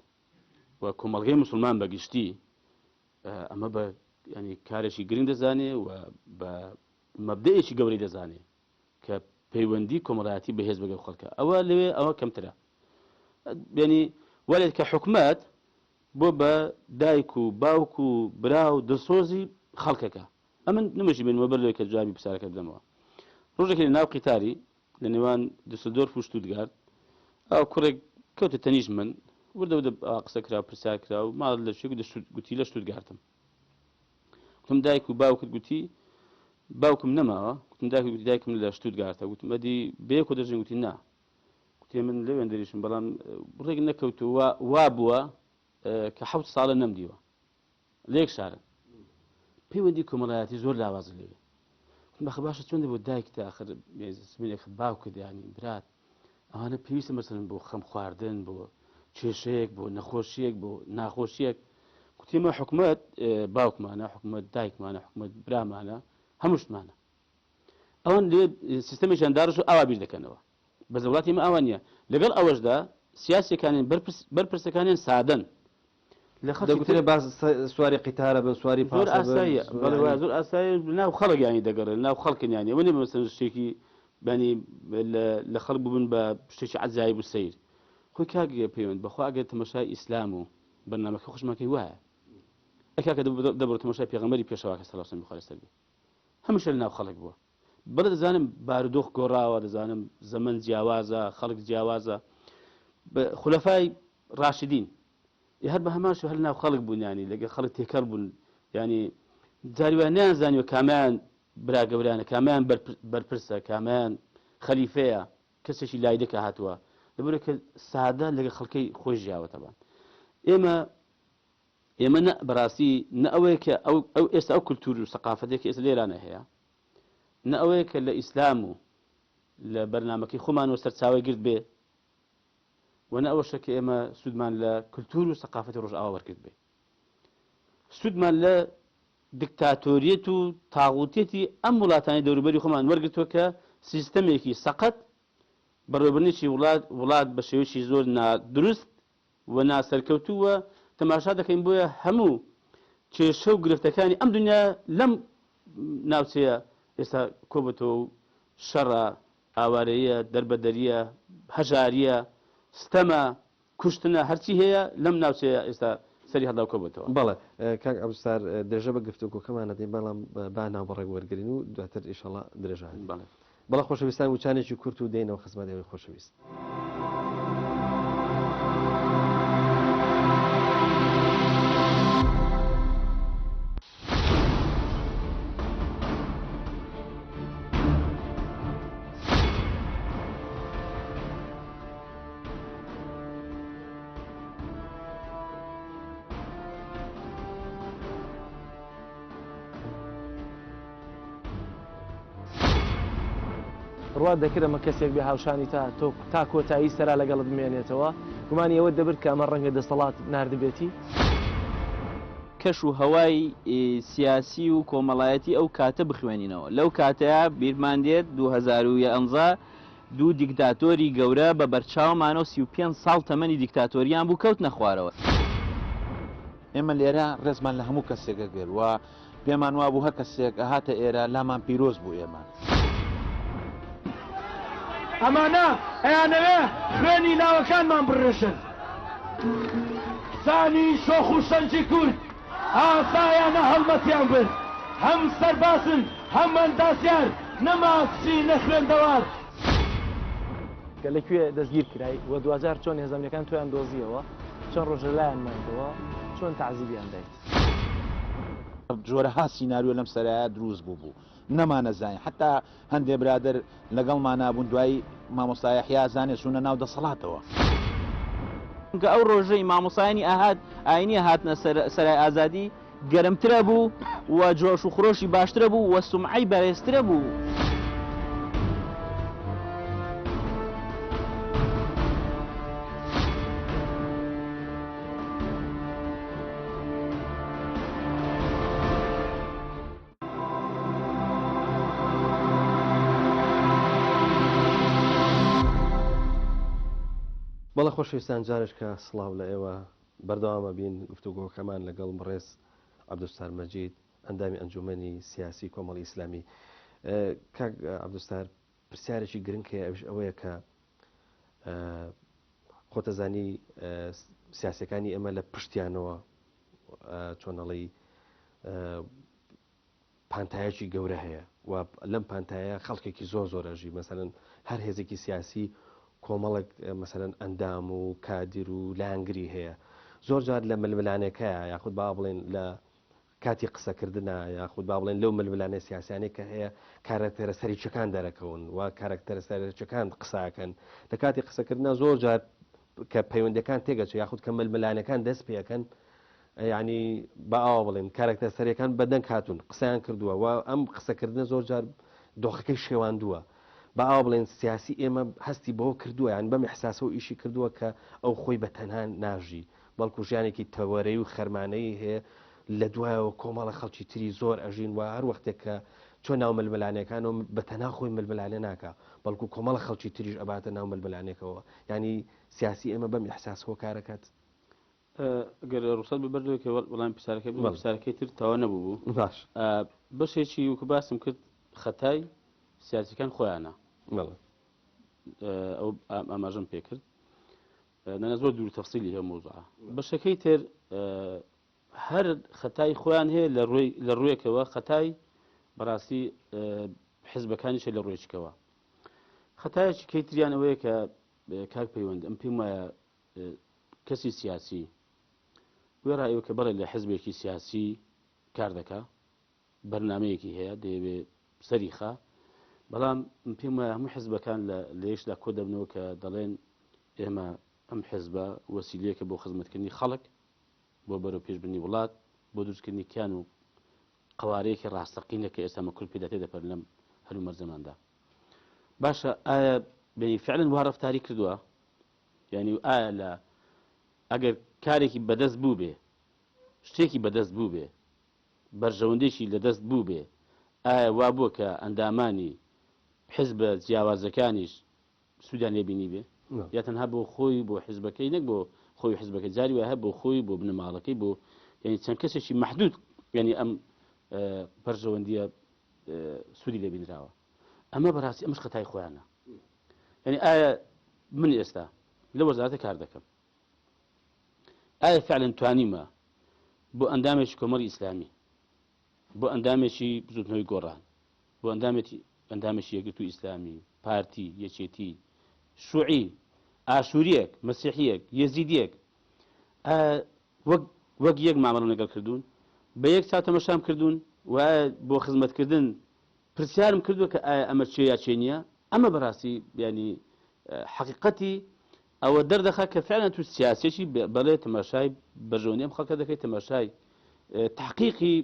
و کۆمەڵگای مسلمان بە گشتی ئەمە بە ینی کارێکی گرنگ دەزانێ و بە مەبدەیەکی گەورەی دەزانێ کە پەیوەندی کۆمەڵایەتی بەهێز بەگەڵ خەڵکە ئەوە لەوێ ئەوە کەمترە یعنی وەلێت کە حکومەت بۆ بە دایک و باوک و برا و دڵسۆزی خەڵکەکە ئەمن نمەشی بینمە بەر لەوەی کە جوابی پرسیارەکە بدەمەوە ڕۆژێکی لە ناو قیتاری لە نێوان دوسلدۆرف و شتوتگارت ئەو کوڕێک کەوتە تەنیشت من وردە وردە قسە کرا و پرسیار کرا و ماڵ لە شوێ گوتی لە شتوتگارتم گوتم دایک و باوکت گوتی باوکم نەماوە گوتم دایک گوتی دایکم لە شتوتگارتە گوتم ئەدی بەیەکەوە دەژین گوتی نا گوتی من لەوێن دەریشم بەڵام ڕێک نەکەوتووە وا بووە کە حەوت ساڵە نەمدیوە لە یەک شارن پەیوەندی کۆمەڵایەتی زۆر لاوازە لەوێ گوتم بەخە باشە چۆن دەبوو دایکت ئاخر سمینێک باوکت یانی برات ئەوانە پێویستە مەسەلەن بۆ خەم خواردن بۆ کێشەیەک بۆ نەخۆشیەک بۆ ناخۆشیەک کوتیمە حکومت باوکمانە، حکومت دایکمانە، حکومت برامانە، هەمووشتمانە. ئەوان لێ سیستەمێکیان داڕشت و ئاوا بیر دەکەنەوە. بەس لە وڵاتی ئێمە ئاوا نییە. لەگەڵ ئەوەشدا سیاسیەکانیان بەرپرسەکانیان سادەن. لە خەڵکی دەگوترێ باس سواری قیتارە بن، سواری زۆر پاسە بن، ئاساییە. بەڵێ وایە، یانی زۆر ئاساییە. ناو خەڵک یانی دەگەڕێن، ناو خەڵکن یانی. ئەوە نییە مەسەلەن شتێکی یانی لە خەڵک ببن بە شتێکی عەجایب و سەیر. خۆی کاک پەیوەند بەخوا ئەگەر تەمەشای ئیسلام و بەرنامەکە خۆشمان کەی وایە. ئەی کاکە دەبڕۆ تەمەشای پێغەمبەری پێشەوا کە سەڵاو سەلامی خوا لەسەر بێ. هەمیشە لە ناو خەڵک بووە. بەڵێ دەزانم بارودۆخ گۆڕاوە، دەزانم زەمەن جیاوازە، خەڵک جیاوازە. خولەفای ڕاشدین هەر بە هەمان شێوە هەر لە ناو خەڵک بوون، یانی لەگەڵ خەڵک تێکەڵ بوون، یانی جاری وایە نەیانزانیوە کامیان برا گەورانە، کامیان بەرپرسە، کامیان خەلیفەیە، کەسێکی لایدەکە هاتووە، لەبەرئەوەی کە سادە لەگەڵ خەڵکەی خۆی ژیاوە. تەبان ئێمە ئێمە نە بەڕاستی نە ئەوەیە کە ئەو ئەو ئێستا ئەو کولتوور و سەقافەتێک کە ئێستا لێرانە هەیە، نە ئەوەیە کە لە ئیسلام و لە بەرنامەکەی خۆمانەوە سەرچاوەی گرت بێ و نە ئەوەشە کە ئێمە سوودمان لە کولتوور و سەقافەتی ڕۆژئاوا وەرگرت بێ. سوودمان لە دیکتاتۆریەت و تاغوتیەتی ئەم وڵاتانی دەوروبەری خۆمان وەرگرتووە کە سیستەمێکی سەقەت بەڕێوەبردنێکی وڵات وڵات بە شێوەیەکی زۆر نادروست و ناسەرکەوتوو و تەماشا دەکەین بۆیە هەموو کێشە و گرفتەکانی ئەم دنیا لەم ناوچەیە ئێستا کۆبۆتەوە و شەڕە، ئاوارەییە، دەربەدەرییە، هەژارییە، ستەمە، کوشتنە، هەرچی هەیە لەم ناوچەیە ئێستا سەری هەڵدا و کۆبۆتەوە. بەڵێ کاک عەبدولستار درێژە بە گفتوگۆکەمان ئەدەین بەڵام با ناوبڕێک وەرگرین و دواتر ئیشەڵا درێژە ئەدەین. بەڵێ. بەڵێ خۆشەویستان وچانێکی کورت و دێینەوە خزمەت ئێوەی خۆشەویست. ڕوات دەکرد ئەمە کەسێک بێ هاوشانی تا تۆ تا کۆتایی سەرا لەگەڵت بمێنێتەوە؟ گومانی ئەوەت دەبرد کە ئەمە ڕەنگە دەسەڵات ناردبێتی؟ کەش و هەوای سیاسی و کۆمەڵایەتی ئەو کاتە بخوێنینەوە. لەو کاتەیا بیرمان دێت 2011 دوو دیکتاتۆری گەورە بە بەرچاومانەوە 35 ساڵ تەمەنی دیکتاتۆریان بوو کەوتنە خوارەوە. ئێمە لێرە ڕێزمان لە هەموو کەسێک ئەگرت و پێمان وابوو هەر کەسێک ئەهاتە ئێرە لامان پیرۆز بوو ئێمە. ئەمانە ئەیانەوێ خوێنی لاوەکانمان بڕێژن. کچانی شۆخ و شەنگی کورد ئازایانە هەڵمەتیان برد. هەم سەربازن هەم ئەندازیار، نەما کچی نەخوێندەوار. کە لە کوێ دەستگیر کرای و دواجار چۆن هێزە ئەمنیەکان تۆیان دۆزیەوە، چەند ڕۆژ لە لایان مایتەوە، چۆن تەعزیبیان دایت؟ جۆرەها سیناریۆ لەم سەرایە دروست بوو بوو نەمانەزانی حەتا هەندێ برادەر لەگەڵمانا بوون دوایی مامۆستا یەحیا زانێ چوونە ناو دەسەڵاتەوە. چونکە ئەو ڕۆژەی مامۆستایانی ئاهات ئاینی هاتنە سەرای ئازادی گەرمترە بوو و جۆش و خرۆشی باشترە بوو و سومعەی بەرێزترە بوو. بەڵێ خۆشەویستان جارێک کە سڵاو لە ئێوە بەردەوامە بین گفتوگۆکەمان لەگەڵ بەڕێز عەبدولستار مەجید ئەندامی ئەنجومەنی سیاسی کۆمەڵی ئیسلامی کاک عەبدولستار پرسیارێکی گرنگ هەیە ئەویش ئەوەیە کە خۆتەزانی سیاسەکانی ئێمە لە پشتیانەوە چۆنەڵی پانتایەکی گەورە هەیە و لەم پانتایە خەڵکێکی زۆر زۆر ئەژی مەسەلەن هەر هێزێکی سیاسی کۆمەڵێک مەسەلەن ئەندام و کادیر و لایەنگری هەیە زۆر جار لە ململانێکەیە یاخود با بڵێن لە کاتی قسەکردنا یاخود با بڵێن لەو ململانێ سیاسیانەی کە هەیە کارەکتەرە سەرەکیەکان دەرەکەون و کارەکتەرە سەرەکیەکان قساکەن لە کاتی قسەکردنا زۆر جار کە پەیوەندەکان تێگەچێت یاخود کە ململانەکان دەست پێەکەن یانی با ئاوا بڵێم کارەکتەر سەرەکان بە دەنگ هاتوون قسەیان کردووە و ئەم قسەکردنە زۆر جار دۆخەکەی شێواندووە. با ئاوا بڵێن سیاسی ئێمە هەستی بەوە کردووە یان بەم ئیحساسەوە ئیشی کردووە کە ئەو خۆی بە تەنها ناژی بەڵکو ژیانێکی تەوەرەی و خەرمانەیی هەیە لە دوایەوە کۆمەڵە خەڵکی تری زۆر ئەژین و هەر وەختێک کە چۆ ناو ململانێکانەوە بە تەنها خۆی ململانێ ناکا بەڵکو کۆمەڵە خەڵکی تریش ئەباتە ناو ململانێکەوە یانی سیاسی ئێمە بەم ئیحساسەوە کارەکات. گەر ڕوخسەت بێ بەر لەوەی کە وەڵامی پرسیارەکەی بدەم، بەڵێ. پرسیارەکەی تر تەواو نەبووبوو. باش. بەشێکی وەکو باسم کرد خەتای سیاسیەکان خۆیانە. بەڵێ. ئەو ئاماژەم پێ کرد. نەنا زۆر دوور تەفسیلی هەیە مەوزوعە. بەشەکەی تر هەر خەتای خۆیان هەیە لە ڕووی لە ڕوویەکەوە خەتای بەڕاستی حزبەکانیشە لە ڕوویەکەوە. خەتایەکی کەی تریان ئەوەیە کە کاک پەیوەند ئەم پێم وایە کەسی سیاسی وێڕای ئەوە کە بەڵێ لە حزبێکی سیاسی کار دەکا بەرنمەیەکی هەیە دەیەوێ سەری خا بەڵام من پێم وایە هەموو حزبەکان لە لێشدا کۆ دەبنەوە کە دەڵێن ئێمە ئەم حزبە وەسیلەیەکە بۆ خزمەتکردنی خەڵک بۆ بەرەو پێشبرنی وڵات بۆ دروستکردنی کیان و قەوارەیەکی ڕاستەقینە کە ئێستا مە کورد پێدا تێدەپەرن لەم هەلومەرجەماندا باشە ئایا بینی فعلا وا ڕەفتاری کردووە یانی ئایا لە ئەگەر کارێکی بەدەست بووبێ شتێکی بەدەست بووبێ بەرژەوەندێکی لەدەست بووبێ ئایا وا بووە کە ئەندامانی حزبە جیاوازەکانیش سوودیان لێ بینیبێ یا تەنها بۆ خۆی بۆ حزبەکەی نەک بۆ خۆی حزبەکە جاری وایە بۆ خۆی بۆ بنەماڵەکەی بۆ یعنی چەند کەسێکی مەحدود یعنی ئەم بەرژەوەندیە سوودی لێ بینراوە ئەمە بەڕاستی ئەمەش خەتای خۆیانە یعنی ئایا من ئێستا لە وەزارەتە کار دەکەم ئایا فعلا توانیمە بۆ ئەندامێکی کۆمەڵی ئیسلامی بۆ ئەندامێکی بزوتنەوەی گۆڕان بۆ ئەندامێتی ئەندامێکی یەکگرتوو ئیسلامی پارتی یەکێتی شوعی ئاشووریەک مەسیحیەک یەزیدیەک وەک وەک یەک مامەڵم لەگەڵ کردوون بە یەک چاو تەمەشام کردوون و بۆ خزمەتکردن پرسیارم کردووە کە ئایا ئەمە چێ یا چێ نییە؟ ئەمە بەڕاستی یانی حەقیقەتی ئەوە دەردەخا کە فعلا تو سیاسێکی بەڵێ تەماشای بەرژەوەندی ئەم خەڵکە دەکەی تەماشای تحقیقی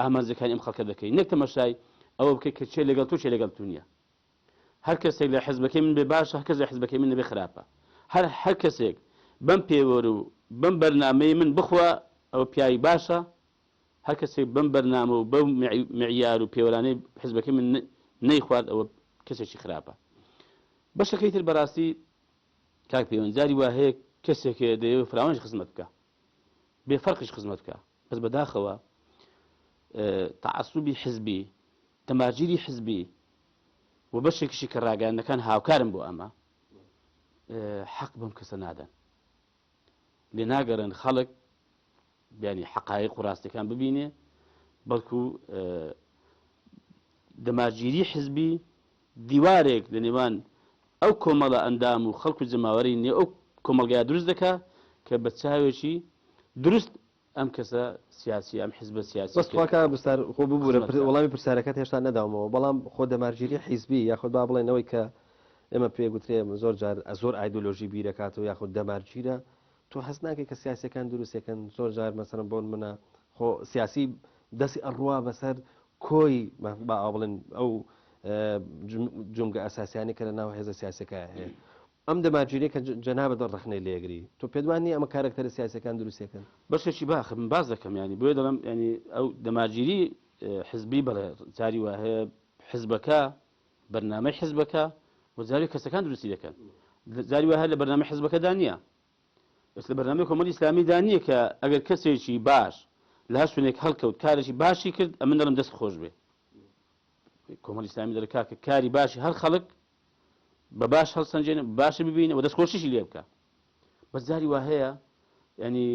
ئامانجەکانی ئەم خەڵکە دەکەی نەک تەماشای ئەوە بکەی کە چێ لەگەڵ تۆ چێ لەگەڵ تو نییە هەر کەسێک لە حزبەکەی من بێ باشە هەر کەس لە حزبەکەی من نەبێ خراپە هەر هەر کەسێک بەم پێوەر و بەم بەرنامەی من بخوا ئەوە پیاوی باشە هەر کەسێک بەم بەرنامە و بەو معیار و پێوەرانەی حزبەکەی من نەیخوارد ئەوە کەسێکی خراپە. بەشەکەی تر بەڕاستی کاک پەیوەند جاری وا هەیە کەسێک هەیە دەیەوێت فراوانیش خزمەت بکا بێ فەرقیش خزمەت بکا بەس بەداخەوە تەعەسوبی حزبی دەمارگیری حزبی و بەشێکیشی کە ڕاگەیاندنەکان هاوکارن بۆ ئەمە حەق بەم کەسە نادەن لێ ناگەڕێن خەڵک بیانی حەقایق و ڕاستیەکان ببینێ بەڵکو دەمارگیری حزبی دیوارێک لە نێوان ئەو کۆمەڵە ئەندام و خەڵک و جەماوەری نێو ئەو کۆمەڵگای دروست دەکا کە بە چاوێکی دروست ئەم کەسە سیاسی ئەم حزبە سیاسی بەس تخوا کاک عەبدولستار خۆ ببورە وەڵامی پرسیارەکەت هێشتا نەداومەوە بەڵام خۆ دەمارگیری حیزبی یاخود با بڵێن ئەوەی کە ئێمە پێ گوترێ زۆر جار زۆر ئایدۆلۆژی بیرەکاتەوە یاخود دەمارگیرە تۆ هەست ناکەی کە سیاسیەکان دروستەکەن زۆر جار مەسەلەن بۆ نمونە خۆ سیاسی دەستی ئەڕوا بەسەر کۆی با ئاوا بڵێن ئەو جومگە ئەساسیانەی کە لە ناو هێزە سیاسەکە هەیە ئەم دەمارگیریە کە جەنابت ڕەخنەی لێگری تۆ پێت وان نییە ئەمە کارەکتەرە سیاسیەکان دروستەکەن؟ بەشێکی باخ من باس دەکەم ینی بۆیە دەڵێم ینی ئەو دەمارگیری حزبی بەڵێ جاری وا هەیە حزبەکە بەرنامەی حزبەکە و جاری کەسەکان دروستی دەکەن جاری وا هەیە لە بەرنامەی حزبەکەدا نییە ئێستا لە بەرنامەی کۆمەڵی ئیسلامیدا نییە کە ئەگەر کەسێکی باش لە هەر شوێنێک هەڵکەوت کارێکی باشی کرد ئەمن دەڵێم دەست خۆش بێ کۆمەڵی ئیسلامی دەڵێ کاکە کاری باشی هەر خەڵک بە باش هەڵسەنگێنە باشی ببینە و دەست خۆشیشی لێ بکە بەس جاری وا هەیە ینی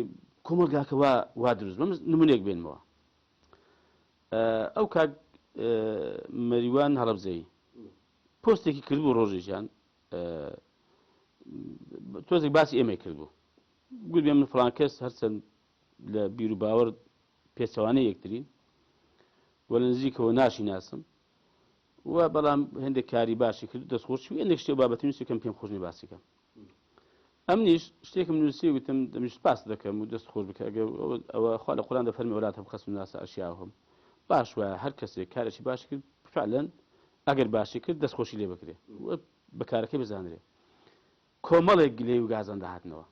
کۆمەڵگاکە وا وا دروست بم نمونێک بێنمەوە ئەو کاک مەریوان هەڵەبجەیی پۆستێکی کردبوو ڕۆژێکیان تۆزێک باسی ئێمەی کردبوو گوت بێ من فڵان کەس هەرچەند لە بیر و باوەڕ پێچەوانەی یەکترین و لە نزیکەوە ناشی ناسم و بەڵام هەندێک کاری باشی کرد دەستخۆشی و هەندێک شتێ بابەتی نووسی کەم پێم خۆش نییە باسی کەم ئەمنیش شتێکم نووسی وتم دەمیش سپاس دەکەم و دەست خۆش بکە ئەگەر ئەوە خوا لە قورئان دەفەرمی ولا تبخسوا الناس اشیاءهم باش وایە هەر کەسێک کارێکی باش کرد فعلا. ئەگەر باشی کرد دەستخۆشی لێ بکرێ و بە کارەکەی بزانرێ. کۆمەڵێک گلەی و گازەندە هاتنەوە.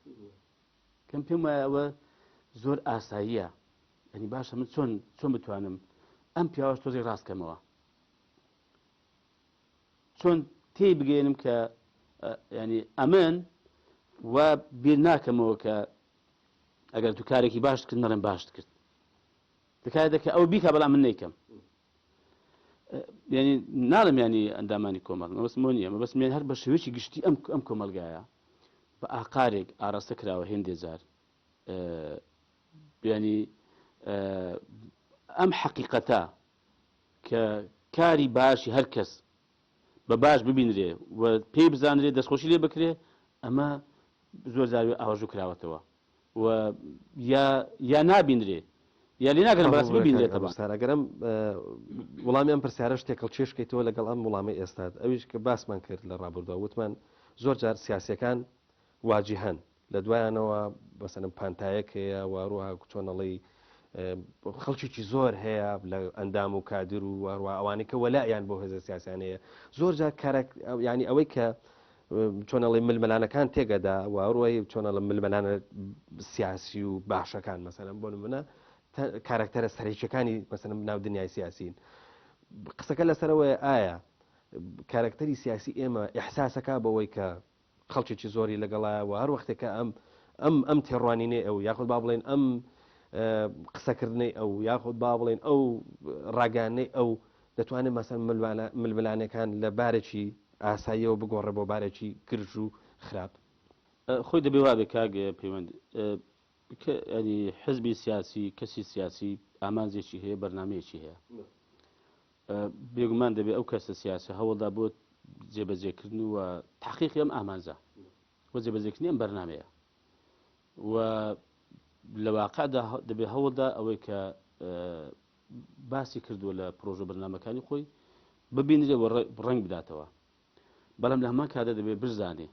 کەم پێم وایە ئەوە زۆر ئاساییە. یانی باشە من چۆن چۆن بتوانم ئەم پیاوەش تۆزێک ڕاست کەمەوە؟ چۆن تێی بگەێنم کە ینی ئەمن و بیر ناکەمەوە کە ئەگەر تو کارێکی باشت کرد نەڵێم باشت کرد تکایە دەکە ئەو بیکە بەڵام من نیکەم ینی ناڵم ینی ئەندامانی کۆمەڵ مەبەستم بۆ نییە مەبەستم یان هەر بە شێوەیەکی گشتی ئەم ئەم کۆمەڵگایە بە ئاقارێک ئاراستە کراوە هێندێ جار ینی ئەم حەقیقەتە کە کاری باشی هەر کەس بە باش ببینرێ و پێی بزانرێ دەستخۆشی لێ بکرێ ئەمە زۆر جار ئاواژوو کراوەتەوە و یا یا نابینرێ یا لێ ناگەن بەڕاستی ببینرێ تەبان. مامۆستا ئەگەر ئەم وڵامی ئەم پرسیارەش تێکەڵکێش کەیتەوە لەگەڵ ئەم وڵامەی ئێستات ئەویش کە باسمان کرد لە ڕابردووە وتمان زۆر جار سیاسیەکان واجیهەن لە دوایانەوە مەسەلەن پانتایەک هەیە و هەروەها چۆن ئەڵێی خەڵکێکی زۆر هەیە لە ئەندام و کادر و هەروەها ئەوانەی کە وەلائیان بۆ هێزە سیاسیان هەیە زۆر جار کارەک یعنی ئەوەی کە چۆن ئەڵێی ململانەکان تێگەدا و هەروەی چۆن ئەڵێ ململانە سیاسی و باشەکان مەسەلەن بۆ نمونە کارەکتەرە سەرەکیەکانی مەسەلەن ناو دنیای سیاسین قسەکە لەسەرەوەیە ئایا کارەکتەری سیاسی ئێمە ئیحساسەکە بەوەی کە خەڵکێکی زۆری لەگەڵایە و هەر وەختێک کە ئەم ئەم ئەم تێڕوانینەی ئەو یاخود با بڵێن ئەم قسەکردنەی ئەو یاخود با بڵێن ئەو ڕاگەیاندنەی ئەو دەتوانێت مەسەن ململانێکان لە بارێکی ئاساییەوە بگۆڕێ بۆ بارێکی گرژ و خراپ. خۆی دەبێ وابێ کاک پەیوەند کە یانی حزبی سیاسی کەسی سیاسی ئامانجێکی هەیە بەرنامەیەکی هەیە بێگومان دەبێ ئەو کەسە سیاسە هەوڵدا بۆ جێبەجێکردن و تحقیقی ئەم ئامانجە و جێبەجێکردنی ئەم بەرنامەیە و لە واقعدا دەبێ هەوڵدا ئەوەی کە باسی کردووە لە پرۆژە بەرنامەکانی خۆی ببینرێ و ڕەنگ بداتەوە بەڵام لە هەمان کاتدا دەبێ بزانێ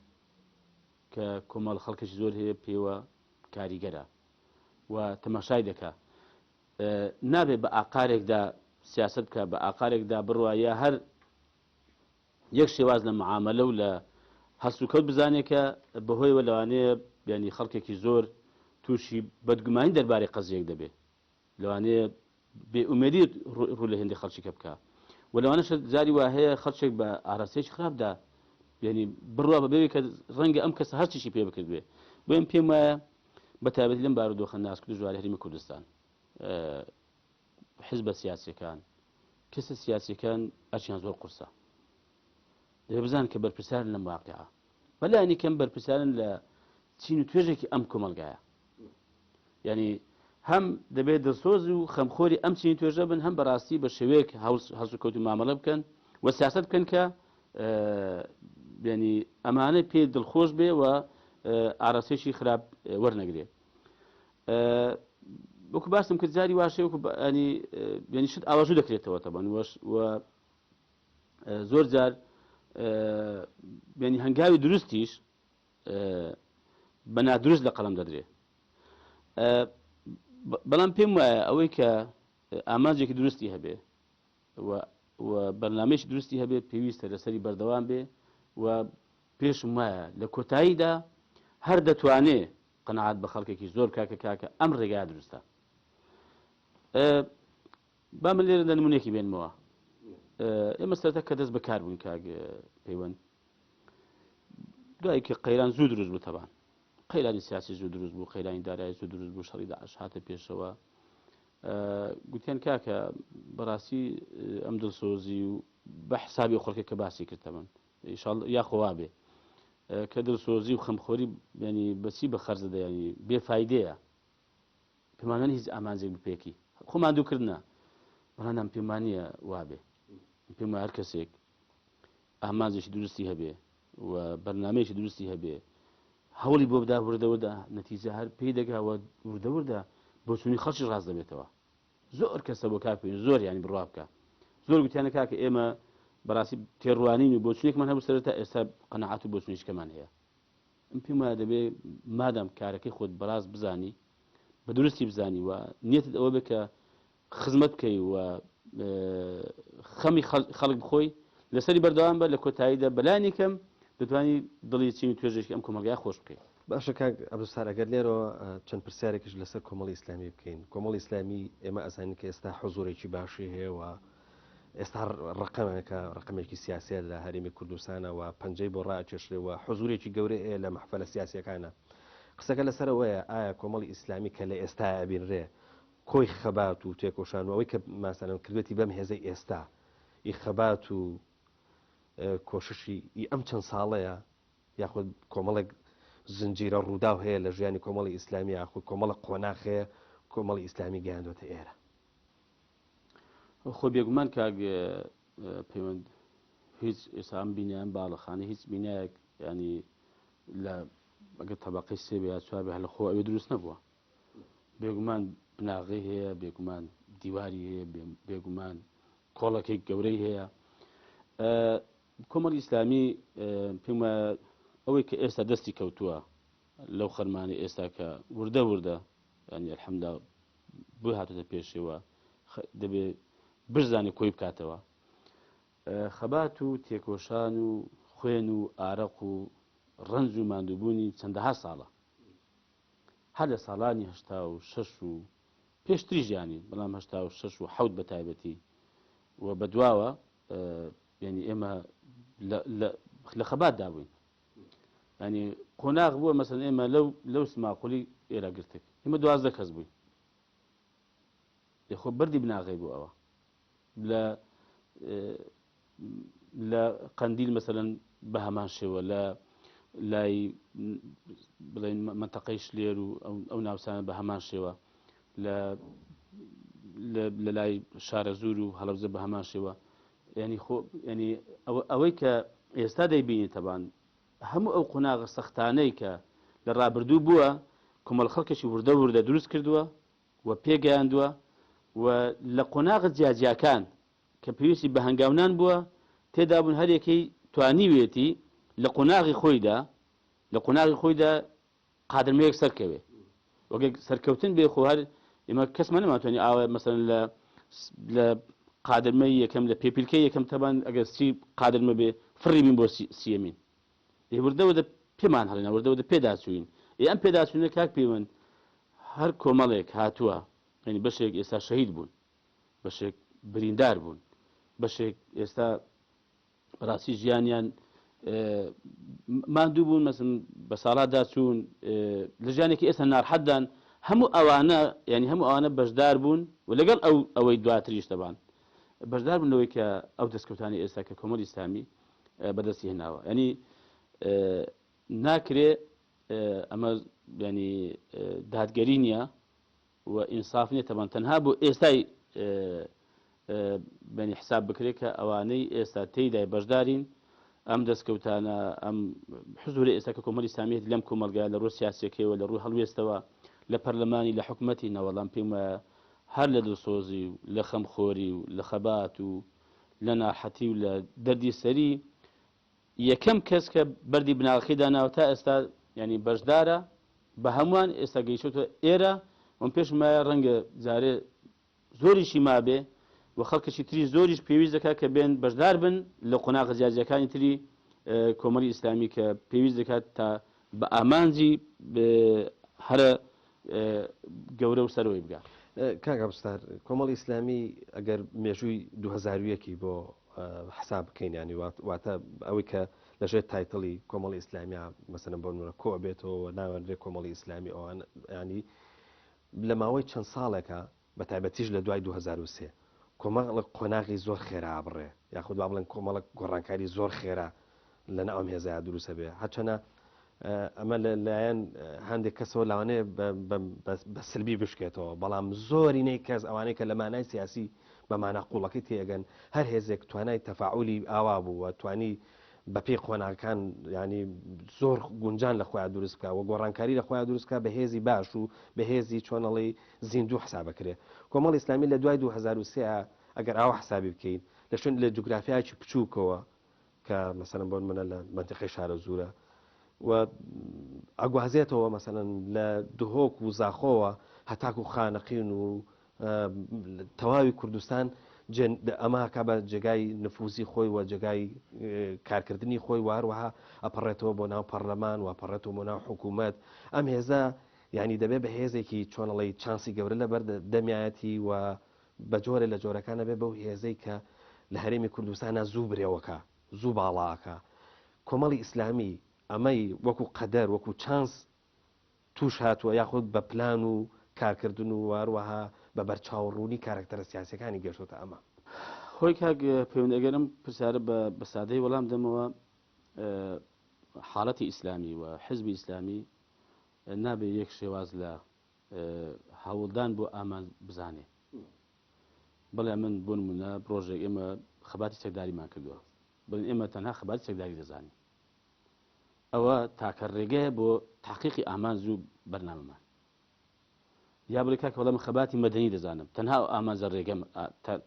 کە کۆمەڵ خەڵکێکی زۆر هەیە پێوە کاریگەرە و تەماشای دەکا نابێ بە ئاقارێکدا سیاست بکە بە ئاقارێکدا بڕوا یا هەر یەک شێواز لە معاملە و لە هەڵسوکەوت بزانێ کە بەهۆیەوە لەوانەیە بیانی خەڵکێکی زۆر تووشی بەدگومانی دەربارەی قەزیەک دەبێ لەوانەیە بێ ئومێدی ڕوو لە هێندێک خەڵکی کە بکا و لەوانەشە جاری وا هەیە خەڵکێک بە ئاراستەیەکی خراپدا یعنی بڕوا بە بێ کە ڕەنگە ئەم کەسە هەرچیشی پێ بکردبێ بۆیە پێم وایە بە تایبەتی لەم بارودۆخە ناسک و دژواری هەرێمی کوردستان حزبە سیاسیەکان کەسە سیاسیەکان ئەرکیان زۆر قورسە دەبێ بزانن کە بەرپرسیارن لەم واقعە بەلایەنی کەم بەرپرسیارن لە چین و توێژێکی ئەم کۆمەڵگایە یعنی هەم دەبێت دڵسۆز و خەمخۆری ئەم چینی توێژە بن هەم بەڕاستی بە شێوەیەک هەڵسوکەوت و مامەڵە بکەن و سیاست بکەن کە ینی ئەمانە پێ دڵخۆش بێ و ئاراستەیەکی خراپ وەرنەگرێ وەکو باسم کرد جاری واشەیە وەکو ینی ینی شت ئاواژوو دەکرێتەوە تەبەن وەش و زۆر جار ینی هەنگاوی دروستیش بە نادروست لە قەڵەم دەدرێ بەڵام پێم وایە ئەوەی کە ئامانجێکی دروستی هەبێ و بەرنمەیەکی دروستی هەبێ پێویستە لەسەری بەردەوام بێ و پێشم وایە لە کۆتاییدا هەر دەتوانێ قەنەعات بە خەڵکێکی زۆر کاکە کاکە ئەم ڕێگا دروستە با من لێرەدا نمونەیەکی بێنمەوە. ئێمە سەرەتا کە دەست بەکار بووین کاک پەیوەند دوای کە قەیران زوو دروست بوو تەبان قەیرانی سیاسی زوو دروست بوو قەیرانی دارایی زوو دروست بوو شەڕی داعش هاتە پێشەوە گوتیان کاکە بەڕاستی ئەم دڵسۆزی و بە حسابی خەڵکە کە باسی کردتەمن یاخۆوا بێ کە دڵسۆزی و خەمخۆری ینی بەچی بە خەرزە دەیانی بێ فیدەیە پێمانوانیە هیچ ئامانجێک بپێکی خۆ ماندوو کردنە بەڵام نام پێم وانیە وابێ پێم وایە هەر کەسێک ئامانجێکی دروستی هەبێ و بەرنمەیەکی دروستی هەبێ هەوڵی بۆ بدا وردە وردە نەتیجە هەر پێی دەگا و وردە وردە بۆچوونی خەڵکی ڕاست دەبێتەوە زۆر کەسە بۆ کاک پێویست زۆر ینی بڕوا بکە زۆر گوتیانە کاکە ئێمە بەڕاستی تێڕوانین و بۆچونێکمان هەبوو سەرەتا ئێستا قەناعەت و بۆچونیشکەمان هەیە من پێم وایە دەبێ مادام کارەکەی خۆت بەڕاست بزانی بە دروستی بزانی و نیەتت ئەوە بێ کە خزمەت بکەی و خەمی خەڵک بخۆی لەسەری بەردەوام بە لە کۆتاییدا بەلانی کەم دەتوانی دڵی چین و توێژێکی ئەم کۆمەڵگایە خۆش بکەی. باشە کاک عەبدولستار ئەگەر لێرەوە چەند پرسیارێکیش لەسەر کۆمەڵی ئیسلامی بکەین، کۆمەڵی ئیسلامی ئێمە ئەزانین کە ئێستا حزوورێکی باشی هەیە و ئێستا ڕەقەمێکە ڕەقەمێکی سیاسیە لە هەرێمی کوردستانە و پەنجەی بۆ ڕائەکێشرێ و حزوورێکی گەورەی هەیە لە مەحفەلە سیاسیەکانە. قسەکە لەسەر ئەوەیە ئایا کۆمەڵی ئیسلامی کە لە ئێستایا ئەبینرێ کۆی خەبات و تێکۆشان و ئەوەی کە ماسەلەن کردوێتی بەم هێزەی ئێستا ئی خەبات و کۆششی ئی ئەم چەند ساڵەیە یاخود کۆمەڵێک زنجیرە ڕووداو هەیە لە ژیانی کۆمەڵی ئیسلامی یاخود کۆمەڵە قۆناخ هەیە کۆمەڵی ئیسلامی گەیاندوەتە ئێرە؟ خۆ بێگومان کاک پەیوەند هیچ ئێستا ئەم بینایەم باڵەخانە هیچ بینایەک ینی لە ئەگەر تەبقەی سێ بێ یا چوار بێ هەر لە خۆ ئەوێ دروست نەبووە بێگومان بناغەی هەیە بێگومان دیواری هەیە بێگومان کۆڵەکەی گەورەی هەیە کۆمەڵی ئیسلامی پێم وایە ئەوەی کە ئێستا دەستی کەوتووە لەو خەرمانەی ئێستا کە وردە وردە ینی الحمدلله بۆی هاتۆتە پێشەوە دەبێ بشزانێ کۆی بکاتەوە خەبات و تێکۆشان و خوێن و ئارەق و ڕەنج و ماندووبوونی چەندەها ساڵە هەر لە ساڵانی 86 و پێشتریش یانی بەڵام 86 و حەوت بە تایبەتی و بەدواوە یعنی ئێمە لە خەباتدا بووین ینی قۆناغ بووە مەسەن ئێمە لەو لەو سماقولی ئێرە گرتک ئێمە 12 کەس بووین خۆ بەردی بناغەی بوو ئەوە لە لە قەندیل مەسەلەن بە هەمان شێوە لە لای بڵێن مەنتەقەی شلێر و ئەو ناوچانە بە هەمان شێوە لە لە لای شارەزوور و هەڵەبجە بە هەمان شێوە ینی خۆ ینی ئەوەی کە ئێستا دەیبینی تەبان هەموو ئەو قۆناغە سەختانەی کە لە ڕابردوو بووە کۆمەڵ خەڵکێکی وردە وردە دروست کردووە و پێگەیاندووە و لە قۆناغە جیاجیاکان کە پێویستی بە هەنگاونان بووە تێدابوون هەریەکەی توانیوێتی لە قۆناغی خۆیدا لە قۆناغی خۆیدا قادرمەیەک سەرکەوێ وەگەر سەرکەوتن بێ خۆ هەر ئێمە کەسمان نەماتوانی ئاوە مەسەلەن لە لە قادرمەی یەکەم لە پێپیلکەی یەکەم تەبان ئەگەر سی قادرمە بێ فڕی بین بۆ سیەمین ئێ وردە وردە پێمان هەڵێنا وردە وردە پێداچووین ئێ ئەم پێداچوونە کاک پەیوەند هەر کۆمەڵێک هاتووە یعنی بەشێک ئێستا شەهید بوون بەشێک بریندار بوون بەشێک ئێستا بەڕاستی ژیانیان ماندوو بوون مەسن بە ساڵادا چوون لە ژیانێکی ئێستا نارحەتدان هەموو ئەوانە ینی هەموو ئەوانە بەشدار بوون و لەگەڵ ئەو ئەوەی دواتریش دەبان بەشدار بوون لەوەی کە ئەو دەستکەوتانی ئێستا کە کۆمەڵی ئیسلامی بەدەستی هێناوە ینی ناکرێ ئەمە ینی دادگەری نییە و ئینساف نیە تەبان تەنها بۆ ئێستای بەنی حساب بکرێت کە ئەوانەی ئێستا تێیدای بەشدارین ئەم دەستکەوتانە ئەم حزوری ئێستا کە کۆمەڵی ئیسلامیەت لەم کۆمەڵگا لە ڕووی سیاسیەکەیەوە لە ڕووی هەڵوێستەوە لە پەرلەمانی لە حکومەتی نەوەڵام پێم وایە هەر لە دڵسۆزی و لە خەمخۆری و لە خەبات و لە ناحەتی و لە دەردی سەری یەکەم کەس کە بەردی بناغەکەی داناوە تا ئێستا یانی بەشدارە بە هەمووان ئێستا گەیشتۆتە ئێرە وم پێشم وایە ڕەنگە جارێ زۆریشی مابێ و خەڵکێکی تری زۆریش پێویست دەکات کە بێن بەشدار بن لە قۆناغە جیاجیاکانی تری کۆمەڵی ئیسلامی کە پێویست دەکات تا بە ئامانجی هەرە گەورە و سەرەوەی بگا. کاک عەبدولستار، کۆمەڵی ئیسلامی ئەگەر مێژووی 2001 ی بۆ حساب بکەین یانی واتە ئەوەی کە لەژێر تایتڵی کۆمەڵی ئیسلامیا مەسەلەن بۆ نمونە کۆ ئەبێتەوە و ناوەنرێ کۆمەڵی ئیسلامی ئەوان ینی لە ماوەی چەند ساڵێکە بە تایبەتیش لە دوای 2003 کۆمەڵێک قۆناغی زۆر خێرا ئەبڕێ یاخود با بڵێن کۆمەڵێک گۆڕانکاری زۆر خێرا لە ناو ئەم هێزەیا دروست ئەبێ هەرچەنە ئەمە لە لایەن هەندێک کەسەوە لەوانەیە بە سلبی بشکێتەوە بەڵام زۆرینەی کەس ئەوانەی کە لە مانای سیاسی بە مانا قوڵەکەی تێگەن هەر هێزێک توانای تەفاعولی ئاوا بوو و توانی بەپێی قۆناغەکان ینی زۆر گونجان لە خۆیان دروست بکە و گۆڕانکاری لە خۆیان دروست بکە بە هێزی باش و بە هێزی چۆنەڵی زیندوو حسابەکرێ کۆمەڵی ئیسلامی لە دوای 2023 ئەگەر ئاوا حسابی بکەین لە شوێن لە جوگرافیایەکی بچووکەوە کە مەسەلەن بۆ نمونە لە مەنتیقەی شارەزوورە و ئەگوازێتەوە مەسەلەن لە دهۆک و زاخۆوە هەتاکو خانەقین و تەواوی کوردستان ئەمە ئەکا بە جێگای نفوزی خۆی و جێگای کارکردنی خۆی و هەروەها ئەپەڕێتەوە بۆ ناو پەڕلەمان و ئەپەڕێتەوە بۆ ناو حکوومەت. ئەم هێزە یانی دەبێ بە هێزێکی چۆن ئەڵێی چانسی گەورە لەبەر دەمیایەتی و بە جۆرێ لە جۆرەکان ئەبێ بەو هێزەی کە لە هەرێمی کوردستانا زوو برێوەکا، زوو باڵا ئەکا. کۆمەڵی ئیسلامی ئەمەی وەکوو قەدەر، وەکوو چانس تووش هاتووە یاخود بە پلان و کارکردن و هەروەها بە بەرچاوڕوونی کارەکتەرە سیاسیەکانی گەشتۆتە ئەمە؟ خۆی کاک پەیوەند ئەگەر ئەم پرسیارە بە بە سادەی وەڵام دەمەوە حاڵەتی ئیسلامی و حزبی ئیسلامی نابێ یەک شێواز لە هەوڵدان بۆ ئامان بزانێ. بەڵێ من بۆ نمونە ڕۆژێک ئێمە خەباتی چەکداریمان کردووە، بڵێن ئێمە تەنها خەباتی چەکداری دەزانین، ئەوە تاکە ڕێگەیە بۆ تحقیقی ئامانج و بەرنامەمان. یا بڵێ کاکە وەڵا من خەباتی مەدەنی دەزانم، تەنها ئەو ئامانجە ڕێگەم،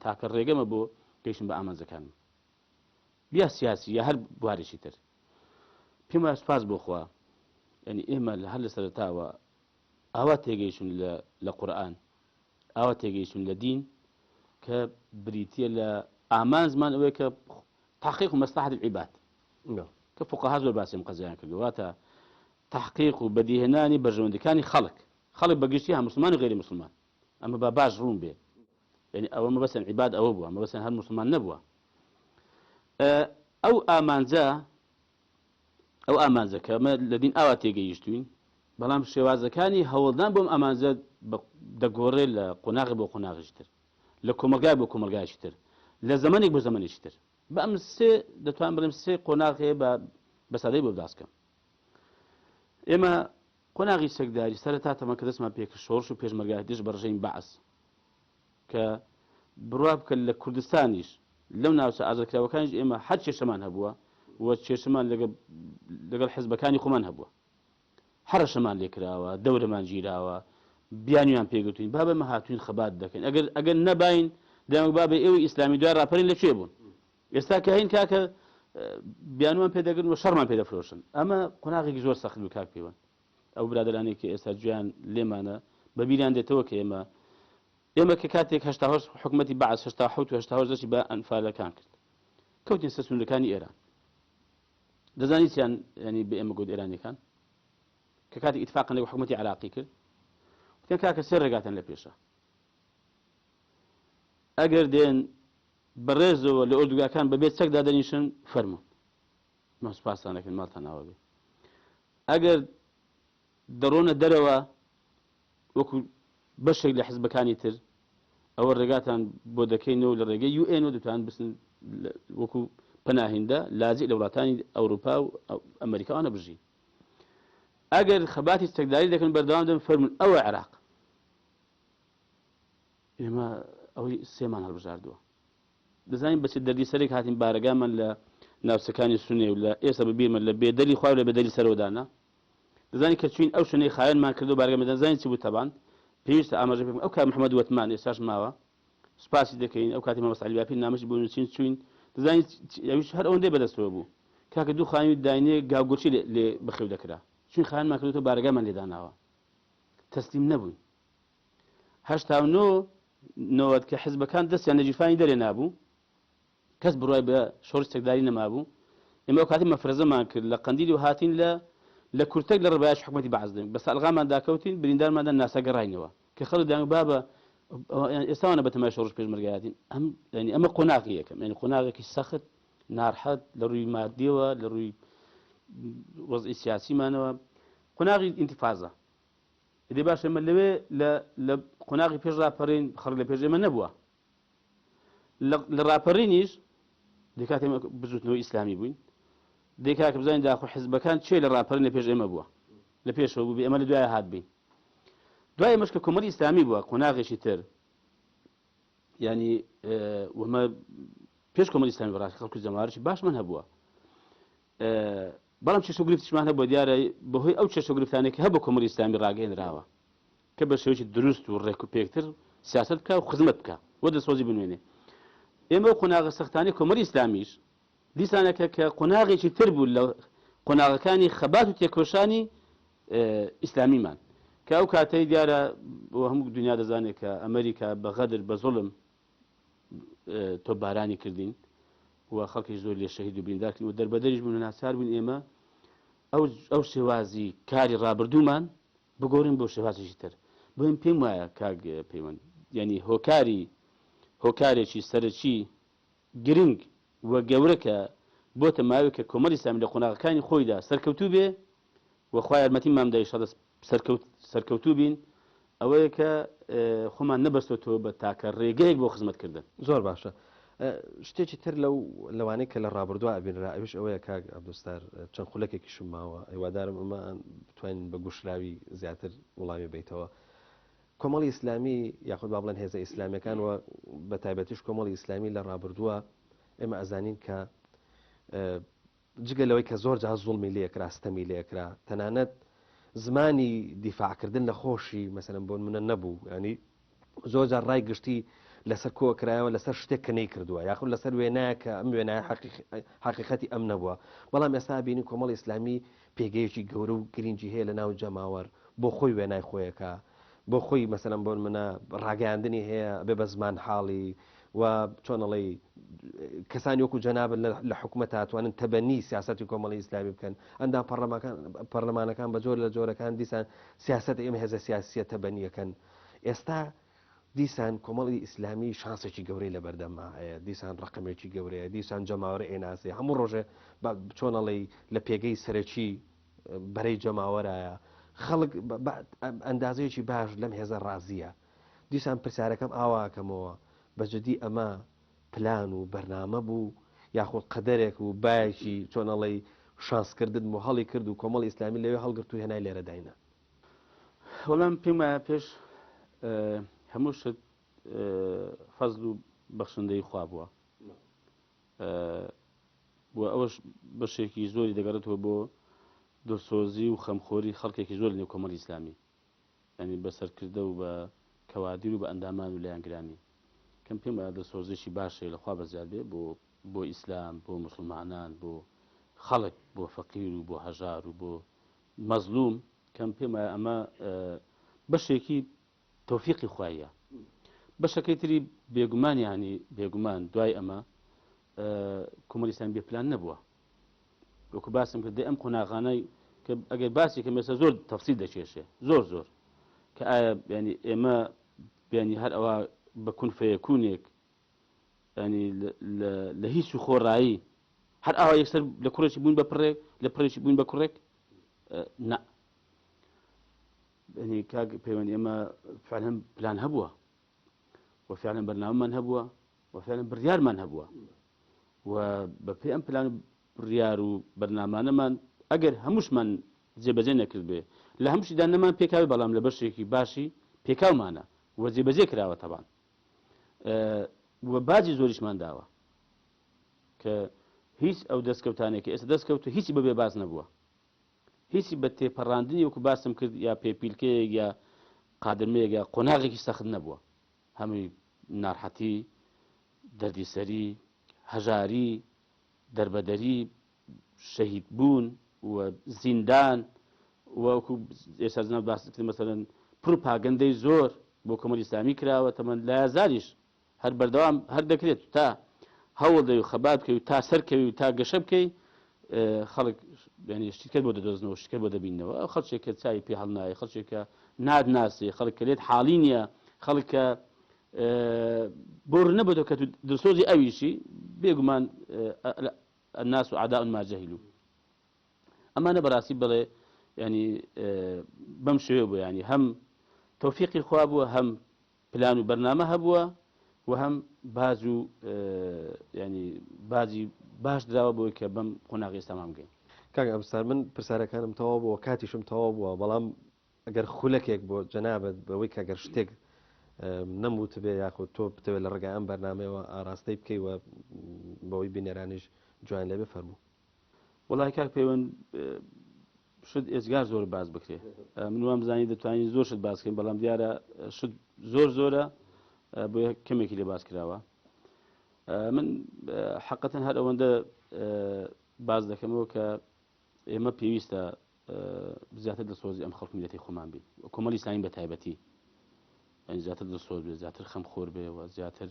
تاکە ڕێگەمە بۆ گەیشتن بە ئامانجەکانم، یا سیاسی یا هەر بوارێکی تر. پێم وایە سوپاس بۆ خوا، یعنی ئێمە هەر لە سەرەتاوە ئاوا تێگەیشتون لە قورئان، ئاوا تێگەیشتون لە دین کە بریتییە لە ئامانجمان ئەوەیە کە تحقیق مصلحة العباد کە فقها زۆر باسی ئەم قەزیان کردووە، واتە تحقیق و بەدیهێنانی بەرژەوەندیەکانی خەڵک، خەڵک بە گشتی هەم موسڵمان و غەیری موسڵمان. ئەمە با باش ڕوون بێ، یعنی ئەوە مەبەستیان عیباد ئەوە بووە، مەبەستیان هەر موسڵمان نەبووە. ئەو ئامانجە، ئەو ئامانجە کە ئەمە لە دین ئاوا تێگەیشتوین، بەڵام شێوازەکانی هەوڵدان بۆم ئامانجە دەگۆڕێ لە قۆناغی بۆ قۆناغیش تر، لە کۆمەڵگای بۆ کۆمەڵگایەکی تر، لە زەمەنێک بۆ زەمەنێکی تر. بە ئەم سێ دەتوانم بڵێم سێ قۆناغ هەیە بە بە سادەی بۆ باس کەم. ئێمە قۆناغی چەکداری سەرەتا تەمەن کە دەستمان پێکرد شۆڕش و پێشمەرگایەتی دژ بە ڕژێمی بەعس کە بڕوا بکە لە کوردستانیش لەو ناوچە ئازادکراوەکانیش ئێمە هەر کێشەمان هەبووە و کێشەمان لەگەڵ حزبەکانی خۆمان هەبووە. هەڕەشەمان لێ کراوە، دەورەمان گیراوە، بیانویان پێ گرتووین، بابە ئێمە هاتووین خەبات دەکەین، ئەگەر ئەگەر نەباین دەیان بابە ئێوەی ئیسلامی دوای ڕاپەرین لە کوێ بوون؟ ئێستا کە هەین کاکە بیانوان پێ دەگرن و شەڕمان پێ دەفرۆشن. ئەمە قۆناغێکی زۆر سەخت بوو کاک پەیوەند. ئەو برادەرانەی کە ئێستا گوێیان لێمانە بە بیریان دێتەوە کە ئێمە ئێمە کە کاتێک 88 حکومەتی بەعس 87 و 88 دەستی بە ئەنفالەکان کرد کەوتین سەر سنوورەکانی ئێران. دەزانی چیان ینی بە ئێمە گوت ئێرانیەکان کە کاتی ئیتفاقیان لەگەڵ حکوومەتی عراقی کرد وتیان کاکە سێ ڕێگاتان لە پێشە ئەگەر دێن بەڕێزەوە لە ئۆردوگاکان بەبێ چەک دادەنیشن فەرموون مە سوپاستان دەکەین ماڵتان ئاوا بێ ئەگەر دەڕۆنە دەرەوە وەکو بەشێک لە حزبەکانی تر ئەوە ڕێگاتان بۆ دەکەینەوە لە ڕێگەی یو ئێن و دەتوان بچن وەکو پەناهیندە لاجئ لە وڵاتانی ئەوروپا و ئەمریکاوانە بژین. ئەگەر خەباتی چەکداری دەکەن بەردەوام دەبن فەرموون ئەوە عێراق. ئێمە ئەوەی سێمان هەڵبژاردووە. دەزانین بە چ دەردی سەرێک هاتین بارەگامان لە ناوچەکانی سونێ و لە ئێستا بەبیرمە لە بێدەری خوار و لە بێدەری سەرەوە دانا. دەزانی کە چوین ئەو شوێنەی خاوێنمان کردو بارگە مەدەن زانی چ بوو تەبان پێویستە ئاماژە پێ بکەم ئەو کات محمد وەتمان ئێستاش ماوە سوپاسی دەکەین ئەو کاتی مامۆستا عەلی باپیر نامەشی بۆ نووسین چوین دەزانی ئەویش هەر ئەوەندەی بەدەستەوە بوو کاکە دوو خانوی داینێ گاگورچی لێ لێ بەخێو دەکرا چوین خاوێنمان کردوتەوە بارەگامان لێ داناوە تەسلیم نەبووین 89 90 کە حزبەکان دەستیان لە گیرفانی دەرێ نابوو کەس بڕوای بە شۆڕش چەکداری نەمابوو، ئێمە ئەو کاتەی مەفرەزەمان کرد لە قەندیل و هاتین لە لە کورتەک لە ڕبایش حکومەتی بەعس دەین بە سالغامان داکەوتین بریندارمان دا ناسا گەڕاینەوە کە خەڵک دەیان بابە ئێستا وانە بەتەمای شۆڕش پێشمەرگایەتین ئەم یعنی ئەمە قۆناغی یەکەم یعنی قۆناغێکی سەخت نارحەت لە ڕووی مادیەوە لە ڕووی وەزعی سیاسیمانەوە قۆناغی ئینتیفازە دێ باش ئێمە لەوێ لە لە قۆناغی پێش ڕاپەڕین خەڵک لە پێش ئێمە نەبووە لە ڕاپەڕینیش دەی کاتێ ئێمە بزوتنەوەی ئیسلامی بووین دەی کاکە بزانین داخۆ حزبەکان چێ لە ڕاپەڕین لە پێش ئێمە بووە لە پێشەوە بوو ئێمە لە دوای هات بین دوای ئێمەش کە کۆمەڵی ئیسلامی بووە قۆناغێکی تر ینی وەمە پێش کۆمەڵی ئیسلامی بەڕاستی خەڵکی جەماوەرێکی باشمان هەبووە بەڵام کێشە و گرفتیشمان هەبووە دیارە بەهۆی ئەو کێشە و گرفتانەی کە هەبوو کۆمەڵی ئیسلامی ڕاگەیەنراوە کە بە شێوەیەکی دروست و ڕێک و پێکتر سیاسەت بکا و خزمەت بکا و دڵسۆزی بنوێنێ. ئێمە ئەو قۆناغە سەختانەی کۆمەڵی ئیسلامیش دیسانەکە کە قۆناغێکی تر بوو لە قۆناغەکانی خەبات و تێکۆشانی ئیسلامیمان کە ئەو کاتەی دیارە بۆ هەموو دنیا دەزانێت کە ئەمریکا بە غەدر بە زوڵم تۆپبارانی کردین و خەڵکیش زۆر لێ شەهید و بریندار کردین و دەربەدەریش بوون و ناچار بووین ئێمە ئەو ئەو شێوازی کاری ڕابردوومان بگۆڕین بۆ شێوازێکی تر. بۆیە من پێم وایە کاک پەیوەند یانی هۆکاری هۆکارێکی سەرەکی گرنگ و گەورە کە بۆتە ماوەی کە کۆمەڵی ئیسلامی لە قۆناغەکانی خۆیدا سەرکەوتوو بێ و خوا یارمەتیمان بدا ئیشاڵڵە سەرکەوت سەرکەوتوو بین ئەوەیە کە خۆمان نەبەستۆتەوە بە تاکە ڕێگەیەک بۆ خزمەت کردن. زۆر باشە شتێکی تر لەو لەوانەی کە لە ڕابردووە ئەبینرا ئەویش ئەوەیە کاک عەبدولستار چەند خولەکێکیشم ماوە هیوادارم ئەمە بتوانین بە گوشراوی زیاتر وڵامی بەیتەوە کۆمەڵی ئیسلامی یاخود با بڵێن هێزە ئیسلامیەکان و بە تایبەتیش کۆمەڵی ئیسلامی لە ڕابردووە ئێمە ئەزانین کە جگە لەوەی کە زۆر جار زوڵمی لێکرا ستەمی لێکرا تەنانەت زمانی دیفاعکردن لە خۆشی مەسەلەن بۆ نمونە نەبوو ینی زۆر جار ڕای گشتی لەسەر کۆکرایەوە لەسەر شتێک کە نەیکردووە یاخود لەسەر وێنایە کە ئەم وێنایە حەقیقەتی ئەم نەبووە بەڵام ئێستا بینی کۆمەڵی ئیسلامی پێگەیەکی گەورە و گرنگی هەیە لە ناو جەماوەر بۆ خۆی وێنای خۆیەکە بۆ خۆی مەسەلەن بۆ نمونە ڕاگەیاندنی هەیە ئەبێ بە زمان حاڵی و چۆن ئەڵێی کەسانی وەکو جەنابت لە حکومەتا توانن تەبەنی سیاسەتی کۆمەڵی ئیسلامی بکەن ئەندام پەڕلەماکان پەرلەمانەکان بە جۆر لە جۆرەکان دیسان سیاسەتی ئەم هێزە سیاسیە تەبەنیەکەن ئێستا دیسان کۆمەڵی ئیسلامی شانسێکی گەورەی لە بەردەما هەیە دیسان ڕقمێکی گەورەیە دیسان جەماوەرە ئێناسێ هەموو ڕۆژێ چۆن ئەڵێی لە پێگەی سەرەکی بەرەی جەماوەرایە خەڵک ئەندازەیەکی باش لەم هێزە ڕازیە دیسان پرسیارەکەم ئاوا ئەکەمەوە بە جدی ئەمە پلان و بەرنامە بوو یاخود قەدەرێک و بایەکی چۆن ئەڵێی شانس کردن بوو هەڵی کرد و کۆمەڵی ئیسلامی لەوێ هەڵگرت و هێنای لێرە داینا؟ وەڵا من پێم وایە پێش هەموو شت فەزل و بەخشندەی خوا بووە و ئەوەش بەشێکی زۆری دەگەڕێتەوە بۆ دڵسۆزی و خەمخۆری خەڵکێکی زۆر لەنێو کۆمەڵی ئیسلامی یانی بە سەرکردە و بە کەوادیر و بە ئەندامان و لایەنگرانی کەم پێم وایە دڵسۆزیی باش هەیە لە خوا بەزیاد بێ بۆ بۆ ئیسلام بۆ موسڵمانان بۆ خەڵک بۆ فەقیر و بۆ هەژار و بۆ مەزلوم کەم پێم وایە ئەمە بەشێکی تۆفیقی خواییە بەشەکەی تری بێگومان یانی بێگومان دوای ئەمە کۆمەڵی ئیسلامی بێ پلان نەبووە وەکو باسم کرد ئەم قۆناغانەی کە ئەگەر باسی کەم ئێستا زۆر تەفسیل دەکێشێ زۆر زۆر کە ئایا ینی ئێمە بیانی هەر ئەوە بە کون فەیەکونێک ینی لە هیچ و خۆڕایی هەر ئاوا یەکسەر لە کوڕێکی بوون بە پڕێک لە پڕێکی بوون بە کوڕێک نا یعنی کاک پەیوەند ئێمە فعلا پلان هەبووە و فعلا بەرنامەمان هەبووە و فعلا بڕیارمان هەبووە و بەپێی ئەم پلان و بڕیار و بەرنامانەمان ئەگەر هەمووشمان جێبەجێ نەکردبێ لە هەمووشیدا نەمان پێکاوی بەڵام لە بەشێکی باشی پێکاومانە و جێبەجێ کراوە تەبان و باجی زۆریشمان داوە کە هیچ ئەو دەستکەوتانێک کە ئێستا دەستکەوت هیچی بەبێ باز نەبووە هیچی بە تێپەڕاندنی وەکو باسم کرد یا پێپیلکەیەک یا قادرمەیەک یا قۆناغێکی سەخت نەبووە هەمووی نارحەتی، دەردی سەری، هەژاری، دەربەدەری، شەهید بوون و زیندان و وەکو ئێستا جنابت باست کرد مەسەلەن پڕوپاگەندەی زۆر بۆ کۆمەڵی ئیسلامی کراوە تەمەن لایەزاریش هەر بەردەوام هەر دەکرێت تا هەوڵ دەی و خەبات بکەی و تا سەرکەوی و تا گەشە بکەی خەڵک یعنی شتیکەت بۆ دەدۆزنەوە شتیکەت بۆ دەبینەوە ئەو خەڵکێک کە چاوی پێ هەڵنایە خەڵکێک کە ناتناسێ خەڵک کە لێت حاڵی نییە خەڵک کە بۆ نەبێتەوە کە تو دڵسۆزی ئەویشی بێگومان الناس اعداء ما جهلوا ئەمانە بەڕاستی بڵێ ینی بەم شێوە بوو ینی هەم تۆفیقی خوا بووە هەم پلان و بەرنامە هەبووە و هەم باج و یانی باجی باش دراوە بۆی کە بەم قۆناغی ئێستامان بگەین. کاک ئەبستار من پرسیارەکانم تەواو بووە کاتیشم تەواو بووە بەڵام ئەگەر خولەکێک بۆ جەنابت بەوەی کە گەر شتێک نەموتبێ یاخود تۆ بتەوێت لە ڕێگای ئەم بەرنامەیەوە ئاراستەی بکەی و بەوەی بینەرانیش جوان لێبێ فەرموو. وەڵای کاک پەیوەند شت ئێجگار زۆر باس بکرێ من وام زانی دەتوانین زۆر شت باس بکەین بەڵام دیارە شت زۆر زۆرە بۆیە کەمێکی لێ باس کراوە من حقەتەن هەر ئەوەندە باس دەکەمەوە کە ئێمە پێویستە زیاتر دڵسۆزی ئەم خەڵک میلەتی خۆمان بین کۆمەڵی ئیسلامی بە تایبەتی زیاتر دڵسۆز بێ زیاتر خەمخۆر بێ و زیاتر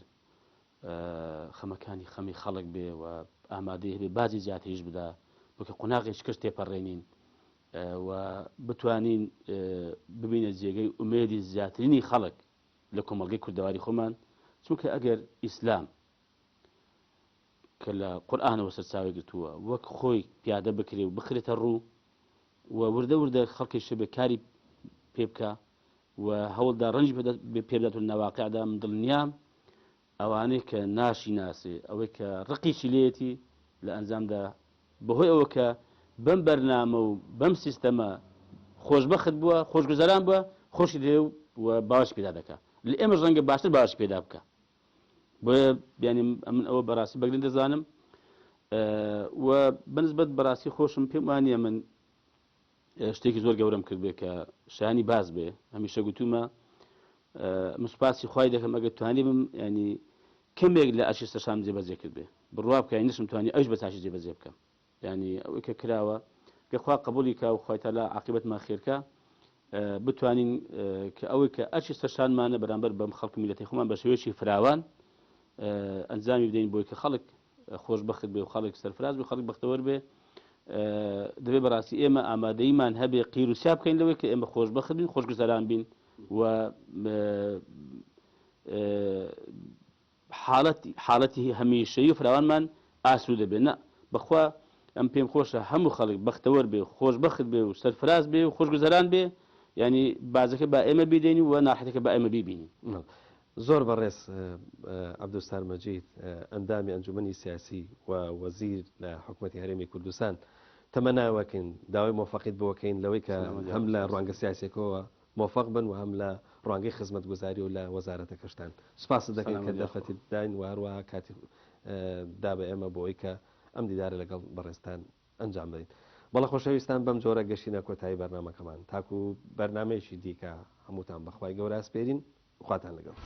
خەمەکانی خەمی خەڵک بێ و ئامادەی هەبێ باجی زیاتریش بدا بۆ کە قۆناغێکی کەش تێپەڕێنین و بتوانین ببینە جێگەی ئومێدی زیاترینی خەڵک لە کۆمەڵگەی کوردەواری خۆمان، چونکە ئەگەر ئیسلام کە لە قورئانەوە سەرچاوەی گرتووە وەک خۆی پیادە بکرێ و بخرێتە ڕوو و وردە وردە خەڵکیش بێ کاری پێ بکا و هەوڵدا ڕەنجی پێ بدات و ناواقعدا من دڵنیام ئەوانەی کە ناشی ناسێ ئەوەی کە ڕقیشی لێیەتی لە ئەنجامدا بەهۆی ئەوە کە بەم بەرنامە و بەم سیستەمە خۆشبەخت بووە خۆشگوزەران بووە خۆشی دەوێ و باوەشی پێدا دەکا لە ئێمەش ڕەنگە باشتر باوەشی پێدا بکا بۆیە بیانی ئەمن ئەوە بەڕاستی بەگرنگ دەزانم و بەنسبەت بەڕاستی خۆشم پێم وانە من شتێکی زۆر گەورەم کردبێ کە شایانی باس بێ هەمیشە گوتومە من سوپاسی خوای دەکەم ئەگەر توانیبم ینی کەمێک لە ئەرشی سەرشام جێبەجێ کرد بێ بڕوا بکە نشم توانی ئەوش بە چاشی جێبەجێ بکەم ینی ئەوەی کە کراوە کە خوا قبولی کا و خوای تەعالا عاقبەتمان خێرکە بتوانین کە ئەوەی کە ئەرشی سەرشانمانە بەرامبەر بەم خەڵک و میلەتی خۆمان بە شێوەیەکی فراوان ئەنجامی بدەین بۆی کە خەڵک خۆشبەخت بێ و خەڵک سەرفراز بێ خەڵک بەختەوەر بێ دەبێ بەڕاستی ئێمە ئامادەیمان هەبێ قیر و سیا بکەین لەوەی کە ئێمە خۆشبەخت بین خۆشگوزەران بین و حاڵەتی حاڵەتی هەمیشەیی و فراوانمان ئاسوودە بێ نا بەخوا ئەم پێم خۆشە هەموو خەڵک بەختەوەر بێ و خۆشبەخت بێ و سەرفراز بێ و خۆشگوزەران بێ یانی باجەکە با ئێمە بیدەین و ناڕەحەتەکە با ئێمە بیبینین. زۆر بەڕێز عەبدولستار مەجید ئەندامی ئەنجومەنی سیاسی و وەزیر لە حکومەتی هەرێمی کوردستان تەمەنای وەکەین داوای مۆفەقیت بۆ کەین لەوەی کە هەم لە ڕوانگە سیاسیەکەوە مۆفەق بن و هەم لە ڕوانگەی خزمەتگوزاری و لە وەزارەتەکەشتان. سوپاست دەکەین کە دەرفەتت داین و هەروەها کاتی دا بە ئێمە بۆ ئەوەی کە ئەم دیدارە لەگەڵ بەڕێزتان ئەنجام بدەین. بەڵێ خۆشەویستان بەم جۆرە گەشتینە کۆتایی بەرنامەکەمان. تاکو بەرنامەیەکی دیکە هەمووتان بە خوای گەورە ئەسپێرین. خواتان لەگەڵ.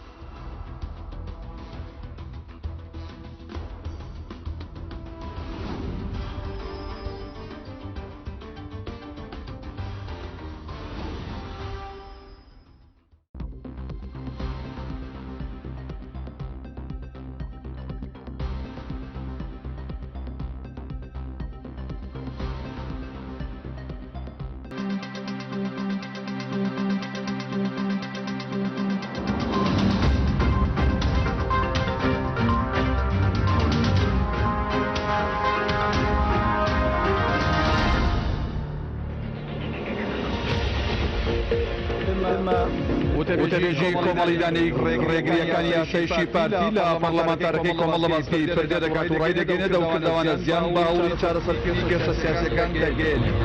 وتەبێژی کۆمەڵی دانەی ڕێگرییەکانی ئاسایشی پارتی لە پەرلەمانتارەکەی کۆمەڵ لە بازگەی پردێ دەکات و ڕایدەگەیەنێت ئەو کردەوانە زیان بە هەوڵی چارەسەرکردنی کێشە سیاسییەکان دەگەیەنێت.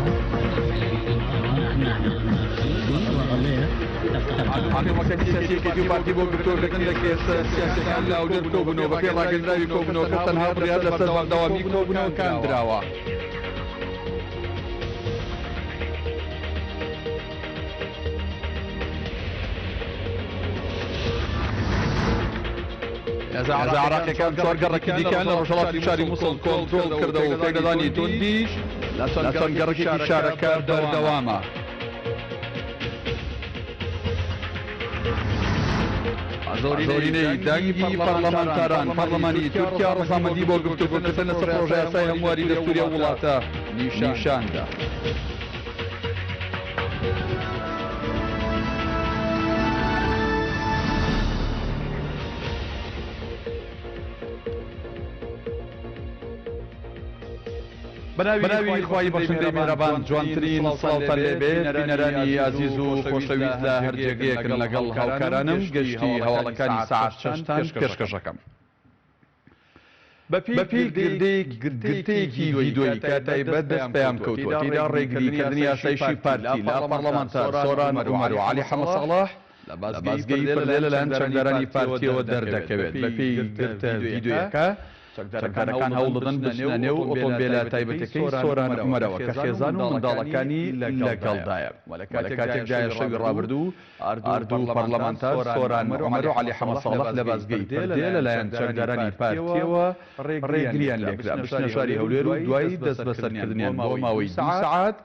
حاکمەکانی سیاسی یەکێتی و پارتی بۆ گفتوگۆکردن لە کێشە سیاسییەکان لە هەولێر کۆبوونەوە، بەپێی ڕاگەیەندراوی کۆبوونەوەکە تەنها بڕیار لەسەر بەردەوامی کۆبوونەوەکان دراوە. هێزە عێراقییەکان چوار گەڕەکی دیکەیان لە ڕۆژهەڵاتی شاری موسڵ کۆنترۆڵ کردەوە و پێکدادانی توندیش لە چەند گەڕەکێکی شارەکە بەردەوامە. زۆرینەی دەنگی پەرلەمانتاران پەرلەمانی تورکیا ڕەزامەندی بۆ گفتوگۆکردن لەسەر پڕۆژەیاسای هەمواری دەستوری ئەو وڵاتە نیشاندا. بەناوی خوای بەخشندەی میهرەبان جوانترین سڵاوتان لێ بێت بینەرانی ئازیز و خۆشەویست لە هەر جێگەیەکن لەگەڵ هاوکارانم گەشتی هەواڵەکانی سەعات شەشتان پێشکەشەکەم. بەپێی گرتەیەکی ڤیدۆیی کە تایبەت دەست پەیام کەوتووە، تێیدا ڕێگریکردنی ئاسایشی پارتی لە پەڕلەمانتار سۆران عومەر و عەلی حەمەساڵح لە بازگەی پردێ لەلایەن چەکدارانی پارتییەوە دەردەکەوێت. بەپێی گرتە ڤیدۆیەکە، چەکدارەکان هەوڵدەدەن بچنە نێو ئۆتۆمبێلە تایبەتەکەی سۆران عومەرەوە کە خێزان و منداڵەکانی لەگەڵدایە و لە کاتێکدایە شەوی ڕابردوو هەردوو پەڕلەمانتار سۆران عومەر و عەلی حەمە ساڵح لە بازگەی پردێ لەلایەن چەکدارانی پارتییەوە ڕێگرییان لێکرا بچنە شاری هەولێر و دوای دەستبەسەرکردنیان بۆ ماوەی دوو سەعات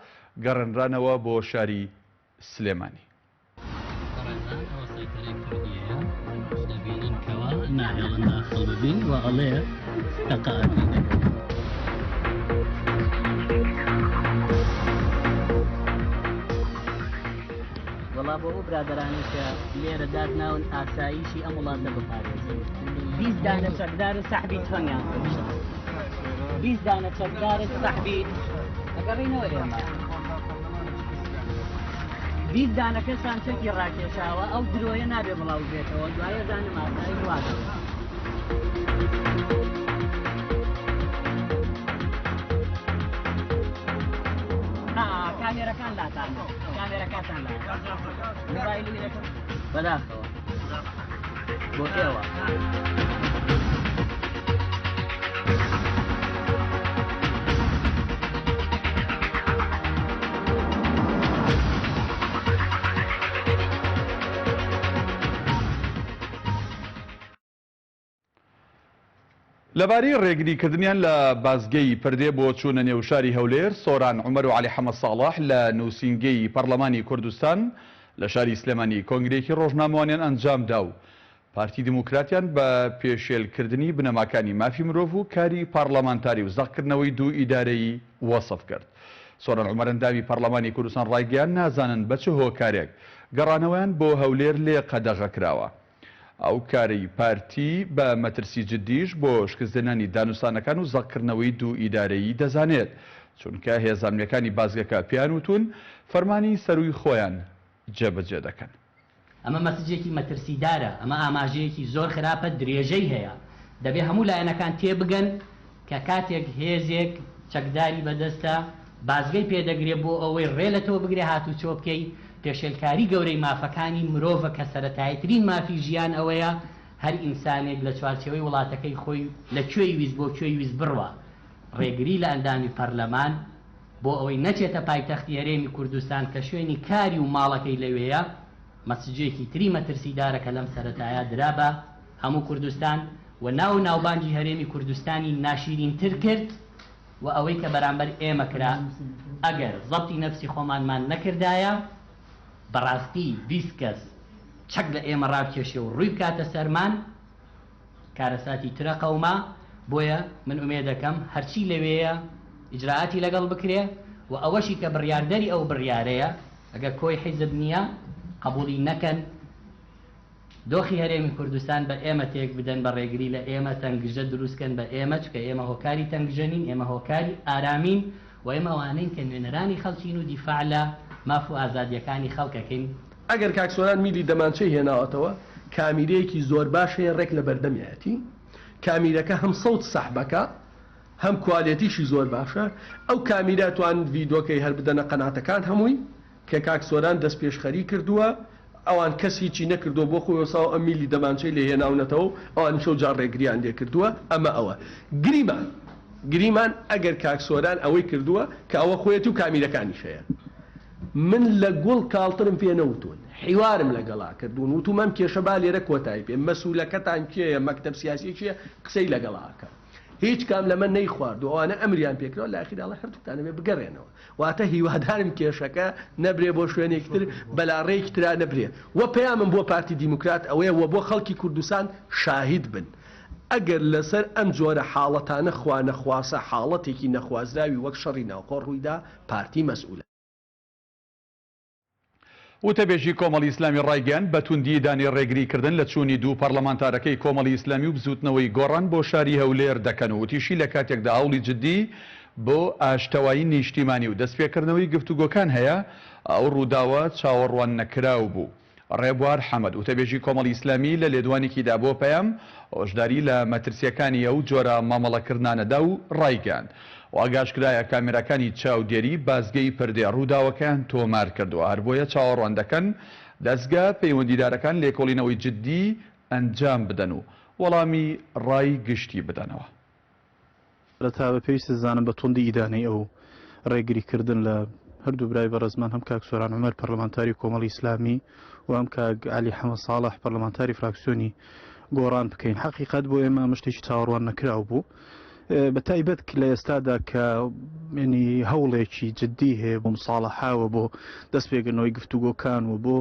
گەڕێنرانەوە بۆ شاری سلێمانی. بەڕێزان ئەوە سەیتەرەی کوردیەیە دەبینن کەوا. ناهێڵن داخڵ ببین و ئەڵێ تەقە ئەکەین لەگەڵ. وەڵا بۆ ئەو برادەرانەی کە لێرە داتناون ئاسایشی ئەم وڵاتە بپارێزن 20 دانە چەکدار و سەحبی تفەنگیان فرۆشت 20 دانە چەکدار و سەحبی ئەگەڕینەوە ئێمە 20 دانە کەسان چەکی ڕاکێشاوە ئەو درۆیە نابێ بڵاو بێتەوە دوایە زانم ئاسایش وا دەڵێ. کامێرەکان لاتانە کامێرەکاتان لا مۆبایلی بەداخەوە بۆ ئێوە. لەبارەی ڕێگریکردنیان لە بازگەی پردێ بۆ چوونە نێو شاری هەولێر، سۆران عومەر و عەلی حەمە ساڵح لە نووسینگەی پەرلەمانی کوردستان لە شاری سلێمانی کۆنگرەیەکی ڕۆژنامەوانیان ئەنجامدا و پارتی دیموکراتیان بە پێشێلکردنی بنەماکانی مافی مرۆڤ و کاری پارلەمانتاری و زەقکردنەوەی دوو ئیدارەیی وەسف کرد. سۆران عومەر ئەندامی پەرلەمانی کوردستان ڕایگەیاند نازانن بە چ هۆکارێک گەڕانەوەیان بۆ هەولێر لێ قەدەغە کراوە. ئەو کارەی پارتی بە مەترسی جددیش بۆ شکستهێنانی دانوستانەکان و زەقکردنەوەی دوو ئیدارەیی دەزانێت، چونکە هێزە ئەمنییەکانی بازگەکە پێیان وتوون فەرمانی سەرووی خۆیان جێبەجێ دەکەن. ئەمە مەسجێکی مەترسیدارە، ئەمە ئاماژەیەکی زۆر خراپە، درێژەی هەیە، دەبێ هەموو لایەنەکان تێبگەن کە کاتێک هێزێک چەکداری بەدەستە بازگەی پێدەگرێ بۆ ئەوەی ڕێ لە تۆ بگرێ هاتوچۆ بکەی، پێشێلکاری گەورەی مافەکانی مرۆڤە کە سەرەتاییترین مافی ژیان ئەوەیە هەر ئینسانێک لە چوارچێوەی وڵاتەکەی خۆی لە کوێی ویست بۆ کوێی ویست بڕوا. ڕێگری لە ئەندامی پەرلەمان بۆ ئەوەی نەچێتە پایتەختی هەرێمی کوردستان کە شوێنی کاری و ماڵەکەی لەوێیە، مەسجێکی تری مەترسیدارە کە لەم سەرەتایە درا بە هەموو کوردستان و ناو و ناوبانگی هەرێمی کوردستانی ناشیرینتر کرد و ئەوەی کە بەرامبەر ئێمە کرا ئەگەر زەبتی نەفسی خۆمانمان نەکردایە بەڕاستی 20 کەس چەک لە ئێمە ڕابکێشێ و ڕووی بکاتە سەرمان کارەساتی ترە قەوما، بۆیە من ئومێدەکەم هەرچی لەوێیە ئیجرائاتی لەگەڵ بکرێ و ئەوەشی کە بڕیاردەری ئەو بڕیارەیە ئەگەر کۆی حیزب نییە قەبوڵی نەکەن، دۆخی هەرێمی کوردستان بە ئێمە تێک بدەن بە ڕێگری لە ئێمە تەنگژە دروست کەن بە ئێمە چونکە ئێمە هۆکاری تەنگژە نین ئێمە هۆکاری ئارامین و ئێمە ئەوانەین کە نوێنەرانی خەڵکین و دیفاع لە ماف و ئازادییەکانی خەڵک ئەکەین. ئەگەر کاک سۆران میلی دەمانچەی هێناوەتەوە کامیرەیەکی زۆر باش هەیە ڕێک لە بەردەمیایەتی کامیرەکە هەم سەوت سەحبەکە هەم کوالێتیشی زۆر باشە ئەو کامیرە توان ڤیدۆکەی هەر بدەنە قەناتەکان هەمووی کە کاک سۆران دەستپێشخەری کردووە ئەوان کەس هیچی نەکردووە بۆ خۆی وەساوە ئەم میلی دەمانچەی لێ هێناونەتەوە و ئەوانیش ئەو جار ڕێگریان لێ کردووە ئەمە ئەوە گریمان گریمان ئەگەر کاک سۆران ئەوەی کردووە کە ئەوە خۆیەتی و کامیرەکانیش هەیە من لە گوڵ کاڵترم پێ نەوتوون حیوارم لەگەڵا کردوون وتوومە ئەم کێشە با لێرە کۆتایی پێ مەسولەکەتان کێیە مەکتەب سیاسی کێیە قسەی لەگەڵا ئەکەم هیچ کام لەمە نەیخواردووە ئەوانە ئەمریان پێکراوە لە ئاخیرا ئەڵێ هەردووکتان ئەبێ بگەڕێنەوە واتە هیوادارم کێشەکە نەبرێ بۆ شوێنێکی تر بەلاڕێیەکی ترا نەبرێ وە پەیامم بۆ پارتی دیموکرات ئەوەیە وە بۆ خەڵکی کوردستان شاهید بن ئەگەر لەسەر ئەم جۆرە حاڵەتانە خوانەخواسە حاڵەتێکی نەخوازراوی وەک شەڕی ناوخۆ ڕوویدا پارتی مەسئولە. وتەبێژی کۆمەڵی ئیسلامی ڕایگەیاند، بە توندی ئیدانەی ڕێگریکردن لە چوونی دوو پەڕلەمانتارەکەی کۆمەڵی ئیسلامی و بزووتنەوەی گۆڕان بۆ شاری هەولێر دەکەن و وتیشی لە کاتێکدا هەوڵی جدی بۆ ئاشتەوایی نیشتیمانی و دەستپێکردنەوەی گفتوگۆکان هەیە، ئەو ڕووداوە چاوەڕواننەکراو بوو. ڕێبوار حەمەد، وتەبێژی کۆمەڵی ئیسلامی لە لێدوانێکیدا بۆ پەیام، هۆشداری لە مەترسییەکانی ئەو جۆرە مامەڵەکردنانە دا و ڕایگەیاند، واگاشکرایە کامێراکانی چاودێری بازگەی پردێ ڕووداوەکەیان تۆمار کردووە، هەربۆیە چاوەڕوان دەکەن دەزگا پەیوەندیدارەکان لێکۆڵینەوەی جددی ئەنجام بدەن و وەڵامی ڕای گشتی بدەنەوە. سەرەتا بە پێویست دەزانم بە توندی ئیدانەی ئەو ڕێگری کردن لە هەردوو برای بەڕێزمان هەم کاک سۆران عومەر پەرلەمانتاری کۆمەڵی ئیسلامی و هەم کاک عەلی حەمە ساڵح پەرلەمانتاری فراکسیۆنی گۆڕان بکەین. حەقیقەت بۆ ئێمە ئەمە شتێکی چاوەڕوان نەکراو بوو بە تایبەت لە ئێستادا کە ینی هەوڵێکی جددی هەیە بۆ مساڵەحاوە بۆ دەست پێکردنەوەی گفتوگۆکان و بۆ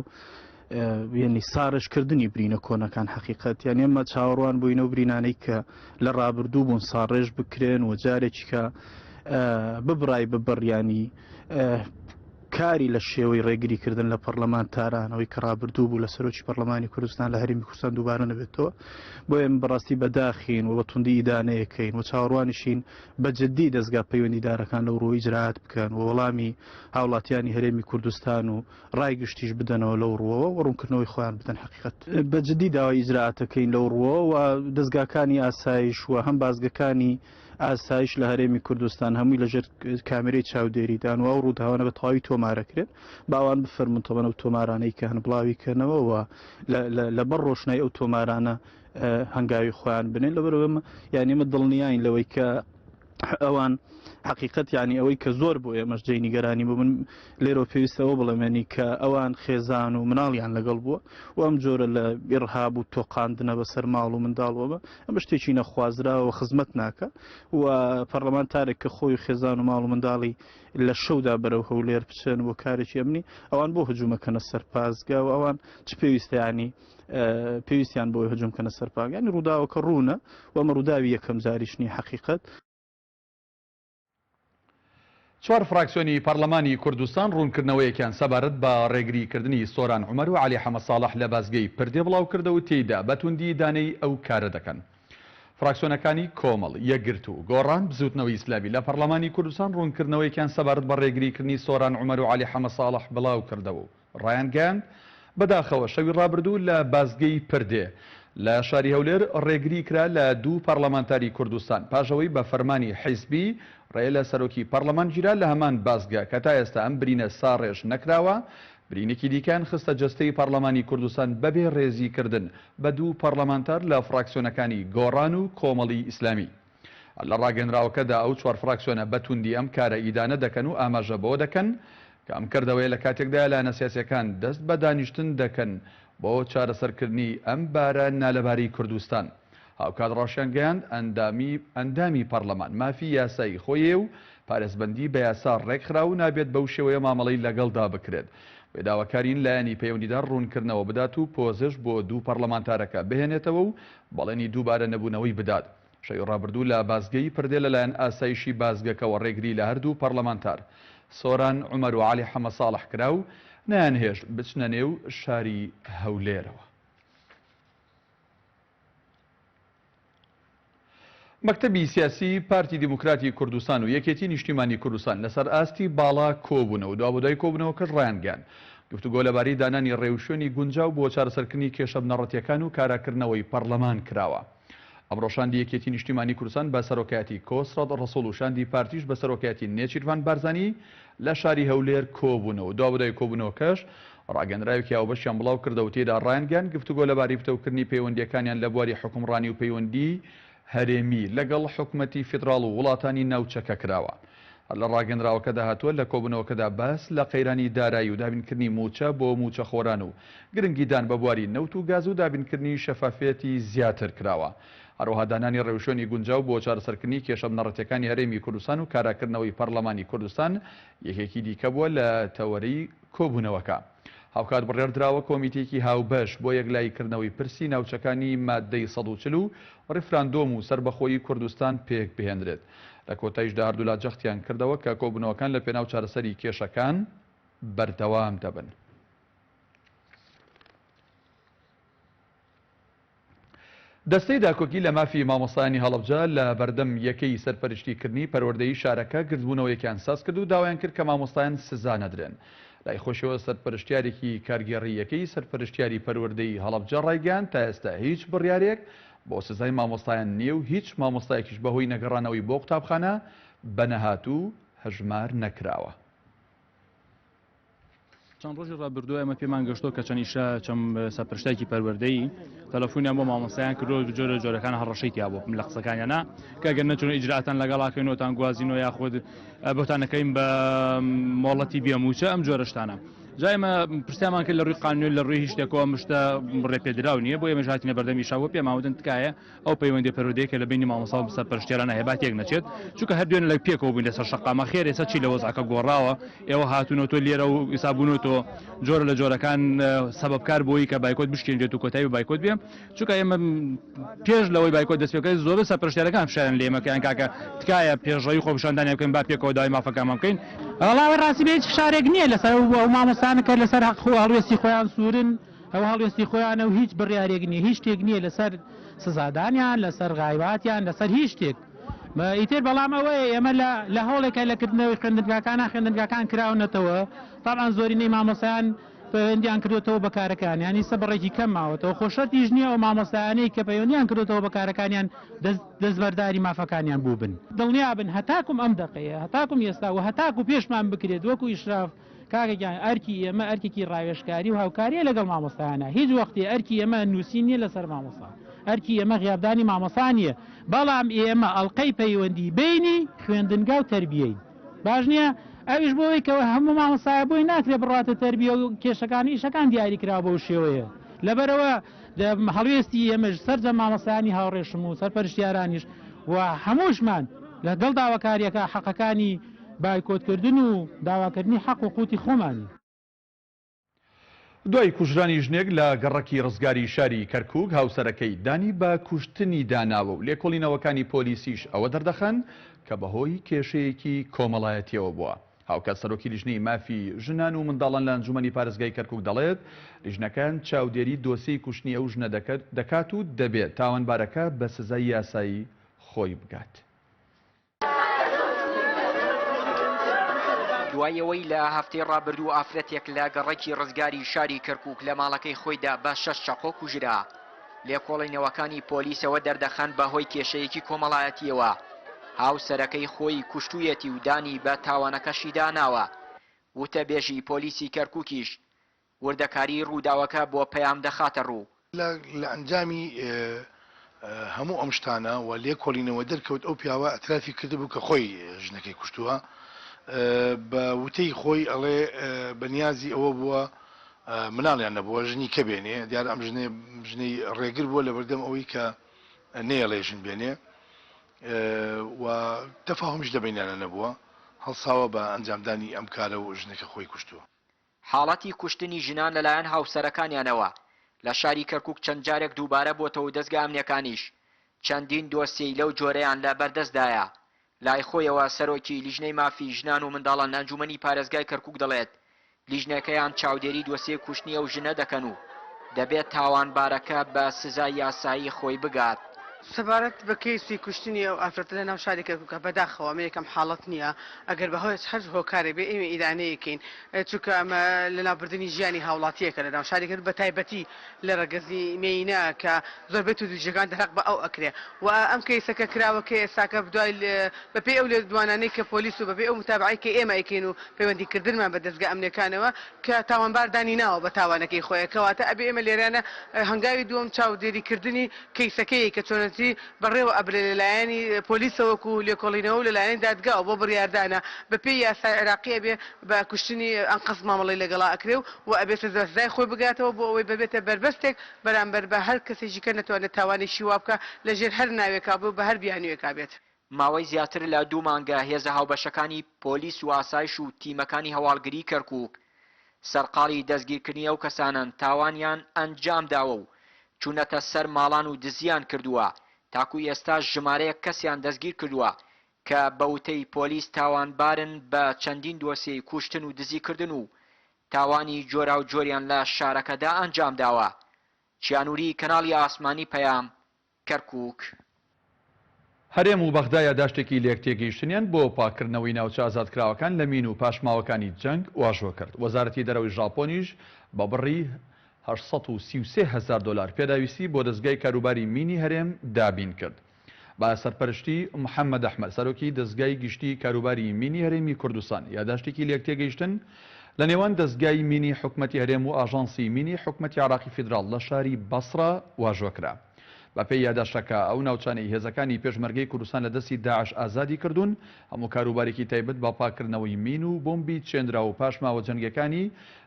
یعنی ساڕێژکردنی برینە کۆنەکان حەقیقەت یعنی ئێمە چاوەڕوان بووین ئەو برینانەی کە لە ڕابردوو بوون ساڕێژ بکرێن و جارێکی کە ببڕای ببڕ ینی کاری لە شێوەی ڕێگریکردن لە پەرلەمانتارانەوەی کە ڕابردوو بوو لە سەرۆکی پەرلەمانی کوردستان لە هەرێمی کوردستان دووبارە نەبێتەوە. بۆیە ئێمە بەڕاستی بەداخین و بە توندی ئیدانەیەکەین و چاوەڕوانیشین بە جددی دەزگا پەیوەندیدارەکان لەو ڕووە ئیجرائات بکەن و وەڵامی هاوڵاتیانی هەرێمی کوردستان و ڕای گشتیش بدەنەوە لەو ڕووەوە و ڕوونکردنەوەی خۆیان بدەن. حەقیقەت بە جددی داوای ئیجرائاتەکەین لەو ڕووەوە و دەزگاکانی ئاسایش و هەم بازگەکانی ئاسایش لە هەرێمی کوردستان هەمووی لەژێر کامێرەی چاودێریدان و ئەو ڕووداوانە بە تەواوی تۆمارەکرێن با ئەوان بفەرموون تەبەن ئەو تۆمارانەی کە هەن بڵاوی کەنەوە و لەبەر ڕۆشنای ئەو تۆمارانە هەنگاوی خۆیان بنێن لەبەرەوە یعنی ئێمە دڵنیاین لەوەی کە ئەوان حقیقت یعنی ئەوەی کە زۆر بۆ ئێمەش جێی نیگەرانی بوو من لێرەوە پێویستە ئەوە بڵێم یعنی کە ئەوان خێزان و مناڵیان لەگەڵ بووە و ئەم جۆرە لە ئیرهاب و تۆقاندنە بەسەر ماڵ و منداڵەوە ئەمە شتێکی نەخوازراوە و خزمەت ناکا و پەرلەمانتارێک کە خۆی و خێزان و ماڵ و منداڵی لە شەودا بەرەو هەولێر بچن بۆ کارێکی ئەمنی ئەوان بۆ هجوومەکەنە سەر پاسگا و ئەوان چ پێویستە ینی پێویستیان بۆی هجووم کەنە سەر پاگانی ڕووداوەکە ڕوونە و ئەمە ڕووداوی یەکەم جاریش نییە حەقیقەت. چوار فراکسیۆنی پەرلەمانی کوردستان ڕوونکردنەوەیەکیان سەبارەت بە ڕێگریکردنی سۆران عومەر و عەلی حەمەساڵح لە بازگەی پردێ بڵاوکردەوە و تێیدا بە توندی ئیدانەی ئەو کارە دەکەن. فراکسیۆنەکانی کۆمەڵ، یەکگرتوو، گۆڕان، بزووتنەوەی ئیسلامی لە پەرلەمانی کوردستان ڕوونکردنەوەیەکیان سەبارەت بە ڕێگریکردنی سۆران عومەر و عەلی حەمەساڵح بڵاوکردەوە و ڕایانگەیاند، بەداخەوە شەوی ڕابردوو لە بازگەی پردێ لە شاری هەولێر ڕێگری کرا لە دوو پەڕلەمانتاری کوردستان پاش ئەوەی بە فەرمانی حیزبی ڕێ لە سەرۆکی پەڕلەمان گیرا لە هەمان بازگە کە تا ئێستا ئەم برینە ساڕێژ نەکراوە برینێکی دیکەیان خستە جەستەی پەڕلەمانی کوردستان بەبێ ڕێزی کردن بە دوو پەڕلەمانتار لە فڕاکسیۆنەکانی گۆڕان و کۆمەڵی ئیسلامی. لە ڕاگەنراوەکەدا ئەو چوار فراکسیۆنە بە توندی ئەم کارە ئیدانە دەکەن و ئاماژە بەوە دەکەن کە ئەم کردەوەیە لە کاتێکدایە لایەنە سیاسیەکان دەست بە دانیشتن دەکەن بۆ چارەسەرکردنی ئەم بارە نالەبارەی کوردستان. هاوکات ڕاشیانگەیاند ئەندامی ئەندامی پەڕلەمان مافی یاسایی خۆیە و پارێزبەندی بە یاسا ڕێکخراوە و نابێت بەو شێوەیە مامەڵەی لەگەڵدا بکرێت. بۆیە داواکارین لایەنی پەیوەندیدار ڕوونکردنەوە بدات و پۆزش بۆ دوو پەڕلەمانتارەکە بهێنێتەوە و بەڵێنی دووبارە نەبوونەوەی بدات. شەوی ڕابردوو لە بازگەی پردێ لەلایەن ئاسایشی بازگەکەوە ڕێگری لە هەردوو پەڕلەمانتار سۆران عومەر و عەلی حەمەساڵح کرا و نەیانهێشت بچنە نێو شاری هەولێرەوە. مەکتەبی سیاسی پارتی دیموکراتی کوردستان و یەکێتی نیشتیمانی کوردستان لەسەر ئاستی باڵا کۆبوونەوە و دوابەدوای کۆبوونەوەکەش ڕایانگەیاند گفتوگۆ لەبارەی دانانی ڕێوشوێنی گونجاو بۆ چارەسەرکردنی کێشە بنەڕەتییەکان و کاراکردنەوەی پەڕلەمان کراوە. ئەمڕۆ شاندی یەکێتی نیشتیمانی کوردستان بە سەرۆکایەتی کۆسرەت ڕەسوڵ و شاندی پارتیش بە سەرۆکایەتی نێچیرڤان بارزانی لە شاری هەولێر کۆبوونەوە. دوابەدوای کۆبوونەوەکەش ڕاگەندراوێکی هاوبەشیان بڵاوکردەوە و تێیدا ڕایانگەیاند گفتوگۆ لەبارەی پتەوکردنی پەیوەندییەکانیان لە بواری حوکمڕانی و پەیوەندیی هەرێمی لەگەڵ حکومەتی فیدراڵ و وڵاتانی ناوچەکە کراوە. هەر لە ڕاگەندراوەکەدا هاتووە، لە کۆبوونەوەکەدا باس لە قەیرانی دارایی و دابینکردنی مووچە بۆ مووچەخۆران و گرنگیدان بە بواری نەوت و گاز و دابینکردنی شەفافیەتی زیاتر کراوە. هەروەها دانانی ڕێوشوێنی گونجاو بۆ چارەسەرکردنی کێشە بنەڕەتییەکانی هەرێمی کوردستان و کاراکردنەوەی پەرلەمانی کوردستان یەکێکی دیکە بووە لە تەوەرەی کۆبوونەوەکە. هاوکات بڕیاردراوە کۆمیتەیەکی هاوبەش بۆ یەکلاییکردنەوەی پرسی ناوچەکانی ماددەی 140 و ڕیفراندۆم و سەربەخۆیی کوردستان پێکبهێنرێت. لە کۆتایشدا هەردوولا جەختیان کردەوە کە کۆبوونەوەکان لە پێناو چارەسەری کێشەکان بەردەوام دەبن. دەستەی داکۆکی لە مافی مامۆستایانی هەڵەبجە لە بەردەم یەکەی سەرپەرشتیکردنی پەروەردەیی شارەکە گردبوونەوەیەکیان سازکرد و داوایان کرد کە مامۆستایان سزا نەدرێن. لای خۆشیەوە سەرپەرشتیارێکی کارگێڕی یەکەی سەرپەرشتیاری پەروەردەیی هەڵەبجە ڕایگەیاند تا ئێستا هیچ بڕیارێک بۆ سزای مامۆستایان نییە و هیچ مامۆستایەکیش بەهۆی نەگەڕانەوەی بۆ قوتابخانە بە نەهاتوو هەژمار نەکراوە. چەند ڕۆژی ڕابردوو ئێمە پێمان گەشتۆ کە چەند ئیشە چەند سەرپەرشتێکی پەروەردەیی تەلەفۆنیان بۆ مامۆستایان کردو جۆرە جۆرەکان هەڕەشەی تیا بوو لە قسەکانیانە کە گەر نەچون ئیجراتان لەگەڵاکەینەوەتان گوازینەوە یاخود بۆتان نەکەین بە مۆڵەتی بێ مووچە ئەم جۆرە شتانە. جا ئێمە پرسیارمان کرد لە ڕووی قانونی لە ڕووی هیچ شتێکەوە ئەم شتە ڕێپێدراو نییە، بۆ ئێمەش هاتینە بەردەم ئیشراف و پێمان وتن تکایە ئەو پەیوەندیە پەروەردەیە کە لە بەینی مامۆستا و سەرپەرشتیارانە هەیە با تێک نەچێت، چونکە هەر دوێنێ لە پێکەوە بووین لەسەر شەقامە، خێر ئێستا چی لە وەزعەکە گۆڕاوە، ئێوە هاتوونەوە تۆ لێرە و ئیسا بوونەوە جۆرە لە جۆرەکان سەبەبکار بۆی کە بایکۆت بشکێنرێت و کۆتایی بە بایکۆت بێ، چونکە ئێمە پێش لەوەی بایکۆت دەست پێ بکات زۆربەی سەرپەرشتیارەکان فشاریان لە ئێمە کردن کاکە تکایە پێشڕەوی خۆپیشاندانیان بکەین با پێکەوە داوای مافەکانمان بکەین. وەڵا ئەوەی ڕاستی بێ هیچ فشارێک نییە لەسەر ئەو مامۆستایانە کە لەسەر هەق و هەڵوێستی خۆیان سوورن ئەوە هەڵوێستی خۆیانە و هیچ بڕیارێک نییە هیچ شتێک نییە لەسەر سزادانیان لەسەر غایباتیان لەسەر هیچ شتێک ئیتر بەڵام ئەوەیە ئێمە لە لە هەوڵێکە لە کردنەوەی خوێندنگاکانە خوێندنگاکان کراونەتەوە تەبعەن زۆرینەی مامۆستایان پەیوەندیان کردۆتەوە بە کارەکانیان ئیستا بڕێکی کەم ماوەتەوە خۆ شەرتیش نییە ئەو مامۆستایانەی کە پەیوەندیان کردۆتەوە بە کارەکانیان دەست دەستبەرداری مافەکانیان بووبن. دڵنیابن هەتاکوم ئەم دەقەیە هەتاکوم ئێستا و هەتاکو پێشمان بکرێت وەکو ئیشراف کاکە گیان ئەرکی ئێمە ئەرکێکی ڕاوێژکاری و هاوکاریە لەگەڵ مامۆستایانە هیچ وەختێ ئەرکی ئێمە نووسین نییە لەسەر مامۆستا ئەرکی ئێمە غیابدانی مامۆستا نییە بەڵام ئێمە ئەڵقەی پەیوەندی بەینی خوێندنگا و تەربیەین باش نییە؟ ئەویش بۆ ئەوەی کە هەموو مامۆستایە بۆی ناکرێ بڕواتە تەربیە و کێشەکان و ئیشەکان دیاری کراوە بەو شێوەیە لەبەرئەوە هەڵوێستی ئێمەش سەرجەم مامۆستایانی هاوڕێشم و سەرپەرشتیارانیش و هەمووشمان لەگەڵ داواکاریەکە حەقەکانی بایکۆتکردن و داواکردنی حەق و قوتی خۆمانین. دوای کوژرانی ژنێک لە گەڕەکی ڕزگاری شاری کەرکوک، هاوسەرەکەی دانی بە کوشتنیدا ناوە و لێکۆڵینەوەکانی پۆلیسیش ئەوە دەردەخەن کە بەهۆی کێشەیەکی کۆمەڵایەتییەوە بووە. هاوکات سەرۆکی لیژنەی مافی ژنان و منداڵان لە ئەنجومەنی پارێزگای کەرکوک دەڵێت، لیژنەکەیان چاودێری دۆسیەی کوشتنی ئەو ژنە دەکات و دەبێت تاوانبارەکە بە سزای یاسایی خۆی بگات. دوای ئەوەی لە هەفتەی ڕابردوو ئافرەتێک لە گەڕەکی ڕزگاری شاری کەرکوک لە ماڵەکەی خۆیدا بە شەش چەقۆ کوژرا، لێکۆڵینەوەکانی پۆلیسەوە دەردەخەن بەهۆی کێشەیەکی کۆمەڵایەتییەوە هاوسەرەکەی خۆی کوشتوویەتی و دانی بە تاوانەکەشیدا ناوە. وتەبێژی پۆلیسی کەرکوکیش وردەکاریی ڕووداوەکە بۆ پەیام دەخاتە ڕوو. لە ئەنجامی هەموو ئەم شتانە و لێکۆڵینەوە دەرکەوت ئەو پیاوە ئیعترافی کردبوو کە خۆی ژنەکەی کوشتووە، بە وتەی خۆی ئەڵێ بە نیازی ئەوە بووە مناڵیان نەبووە ژنی کە بێنێ، دیارە ئەم ژنەی ژنەی ڕێگر بووە لەبەردەم ئەوەی کە نەیەڵێ ژن بێنێ و تەفاهومیش لە بەینیانە نەبووە، هەڵساوە بە ئەنجامدانی ئەم کارە و ژنەکە خۆی کوشتووە. حاڵەتی کوشتنی ژنان لەلایەن هاوسەرەکانیانەوە لە شاری کەرکوک چەند جارێک دووبارە بۆتەوە و دەزگا ئەمنیەکانیش چەندین دۆسیەی لەو جۆرەیان لە بەردەستدایە. لای خۆیەوە سەرۆکی لیژنەی مافی ژنان و منداڵان لە ئەنجومەنی پارێزگای کەرکوک دەڵێت، لیژنەکەیان چاودێری دۆسیەی کوشتنی ئەو ژنە دەکەن و دەبێت تاوانبارەکە بە سزای یاسایی خۆی بگات. سەبارەت بە کەیسی کوشتنی ئەو ئافرەتە لە ناو شاری کەرکوکا بەداخەوە ئەمە یەکەم حاڵەت نییە ئەگەر بە هۆی هەر هۆکارێک بێ ئێمە ئیدانەی ئەکەین چونکە ئەمە لەناوبردنی ژیانی هاوڵاتییەکە لە ناو شاری کەرکوک بە تایبەتی لە ڕەگەزی مێینە کە زۆربەی توندوتیژیەکان دەرهەق بە ئەو ئەکرێ و ئەم کەیسە کە کراوە کە ئێستاکە دوای بە پێی ئەو لێدوانانەی کە پۆلیس و بە پێی ئەو متابەعەی کە ئێمە ئەیکەین و پەیوەندی کردنمان بە دەزگا ئەمنیەکانەوە کە تاوانبار دانی ناوە بە تاوانەکەی خۆی کەواتە ئەبێ ئێمە لێرانە هەنگاوی دووەم چاودێری کردنی کەیسەکەی کە چۆنەتی بەڕێوە ئەبرێ لە لایەنی پۆلیسەوە وەکو لێکۆڵینەوە و لە لایەنی دادگاوە بۆ بڕیاردانە بە پێی یاسای عێراقی ئەبێ بە کوشتنی ئەنقەست مامەڵەی لەگەڵا ئەکرێ و و ئەبێ سزا سزای خۆی بگاتەوە بۆ ئەوەی ببێتە بەربەستێک بەرامبەر بە هەر کەسێکی کە نەتوانێت تاوانێکی وا بکا لە ژێر هەر ناوێکا بێ و بە هەر بیانوویەکا بێت. ماوەی زیاتر لە دوو مانگە هێزە هاوبەشەکانی پۆلیس و ئاسایش و تیمەکانی هەواڵگریی کەرکووک سەرقاڵی دەستگیرکردنی ئەو کەسانەن تاوانیان ئەنجامداوە و چوونەتە سەر ماڵان و دزییان کردووە، تاکو ئێستاش ژمارەیەک کەسیان دەستگیرکردووە کە بە وتەی پۆلیس تاوانبارن بە چەندین دۆسیەی کوشتن و دزیکردن و تاوانی جۆراوجۆریان لە شارەکەدا ئەنجامداوە. چیانوری، کەناڵی ئاسمانی پەیام، کەرکوک. هەرێم و بەغدا یاداشتێکی لێکتێگەیشتنیان بۆ پاککردنەوەی ناوچە ئازادکراوەکان لە مین و پاشماوەکانی جەنگ واژۆ کرد. وەزارەتی دەرەوەی ژاپۆنیش بە بڕی 833 هەزار دۆلار پێداویستی بۆ دەزگای کاروباری مینی هەرێم دابین کرد. بە سەرپەرشتی محەمەد ئەحمەد سەرۆکی دەزگای گشتی کاروباری مینی هەرێمی کوردستان یاداشتێکی لێکتێگەیشتن لە نێوان دەزگای مینی حکومەتی هەرێم و ئاژانسی مینی حکومەتی عێراقی فیدراڵ لە شاری بەسڕە واژۆ کرا. بەپێی یاداشتەکە، ئەو ناوچانەی هێزەکانی پێشمەرگەی کوردستان لە دەستی داعش ئازادی کردوون، هەموو کاروبارێکی تایبەت بە پاککردنەوەی مین و بۆمبی چێنراو و پاشماوە جەنگیەکانی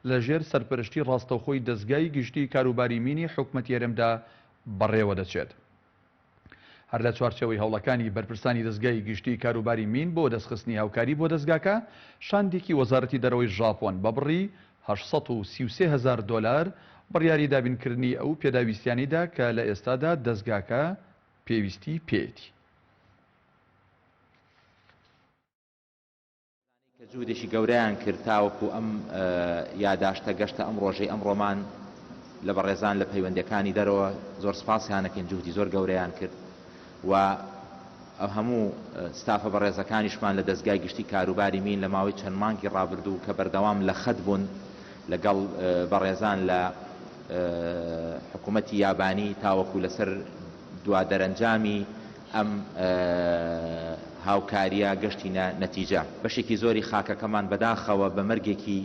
لە ژێر سەرپەرشتی ڕاستەوخۆی دەزگای گشتی کاروباری مینی حکومەتی هەرێمدا بەڕێوەدەچێت. هەر لە چوارچێوەی هەوڵەکانی بەرپرسانی دەزگای گشتی کاروباری مین بۆ دەستخستنی هاوکاری بۆ دەزگاکە، شاندێکی وەزارەتی دەرەوەی ژاپۆن بە بڕی 833 هەزار دۆلار بڕیاری دابینکردنی ئەو پێداویستیانەی دا کە لە ئێستادا دەزگاکە پێویستی پێیەتی. کە جوهدێکی گەورەیان کرد تاوەکو ئەم یاداشتە گەشتە ئەم ڕۆژەی ئەمڕۆمان لە بەڕێزان لە پەیوەندیەکانی دەرەوە زۆر سپاسیان ئەکەین جوهدی زۆر گەورەیان کرد و هەموو ستافە بەڕێزەکانیشمان لە دەزگای گشتی کاروباری مین لە ماوەی چەند مانگی ڕابردوو کە بەردەوام لە خەت بوون لەگەڵ بەڕێزان لە حکوومەتی یابانی تاوەکو لەسەر دوا دەرەنجامی ئەم هاوکارییە گەشتینە نەتیجە. بەشێکی زۆری خاکەکەمان بەداخەوە بە مەرگێکی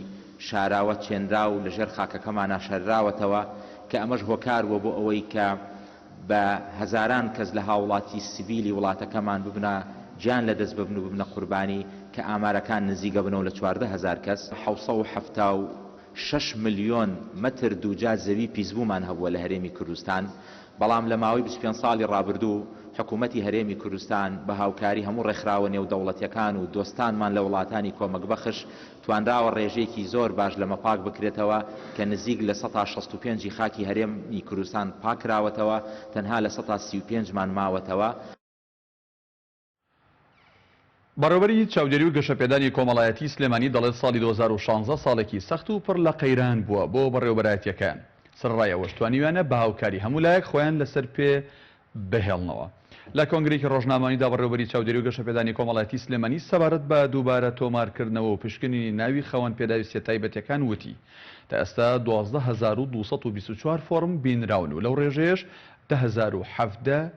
شاراوە چێنراو لە ژێر خاکەکەمانا شارراوەتەوە کە ئەمەش هۆکار بووە بۆ ئەوەی کە بە هەزاران کەس لە هاوڵاتی سڤیلی وڵاتەکەمان ببنە گیان لە دەست ببن و ببنە قوربانی کە ئامارەکان نزیک ئەبنەوە لە 14 هەزار کەس. 776 ملیۆن مەتر دووجا زەوی پیسبوومان هەبووە لە هەرێمی کوردستان، بەڵام لە ماوەی 25 ساڵی ڕابردوو حکوومەتی هەرێمی کوردستان بە هاوکاری هەموو ڕێکخراوە نێودەوڵەتییەکان و دۆستانمان لە وڵاتانی کۆمەکبەخش توانراوە ڕێژەیەکی زۆر باش لەمە پاک بکرێتەوە کە نزیک 65% ی خاکی هەرێمی کوردستان پاککراوەتەوە، تەنها 35% مان ماوەتەوە. بەڕێوەبەری چاودێری و گەشەپێدانی کۆمەڵایەتی سلێمانی دەڵێت ساڵی 2016 ساڵێکی سەخت و پڕ لە قەیران بووە بۆ بەڕێوەبەرایەتییەکەیان، سەرەڕای ئەوەش توانیویانە بە هاوکاری هەموو لایەک خۆیان لەسەر پێ بهێڵنەوە. لە کۆنگرەیەکی ڕۆژنامەوانیدا بەڕێوەبەری چاودێری و گەشەپێدانی کۆمەڵایەتی سلێمانی سەبارەت بە دووبارە تۆمارکردنەوە و پشکنینی ناوی خاوەن پێداویستیە تایبەتیەکان وتی تا ئێستا 12224 فۆڕم بینراون و لەو ڕێژەیەش 10017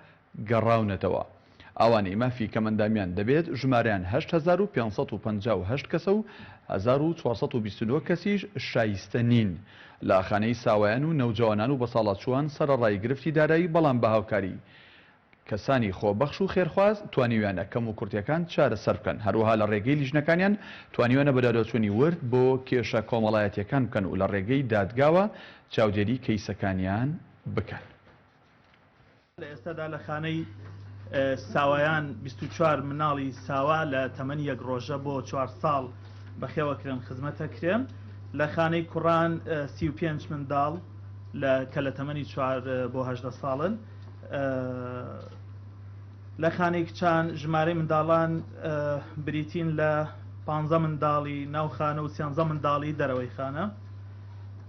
گەڕاونەتەوە. ئەوانەی مافی کەمئەندامیان دەبێت ژمارەیان 8558 کەسە و 1429 کەسیش شایستە نین. لە خانەی ساوایان و نەوجەوانان و بەساڵاچووان سەرەڕای گرفتی دارایی بەڵام بە هاوکاری کەسانی خۆبەخش و خێرخواز توانیویانە کەموکورتیەکان چارەسەر بکەن هەروەها لە ڕێگەی لیژنەکانیان توانیویانە بەدواداچوونی ورد بۆ کێشە کۆمەڵایەتیەکان بکەن و لە ڕێگەی دادگاوە چاودێری کەیسەکانیان بکەن. لە ئێستادا لە خانەی ساوایان 24 مناڵی ساوا لە تەمەنی یەک ڕۆژە بۆ چوار ساڵ بەخێوەکرێن خزمەتەکرێن لە خانەی کوڕان 35 منداڵ لە کە لە تەمەنی چوار بۆ هەژدە ساڵن لە خانەی کچان ژمارەی منداڵان بریتین لە 15 منداڵی ناو خانە و سیانزە منداڵی دەرەوەی خانە.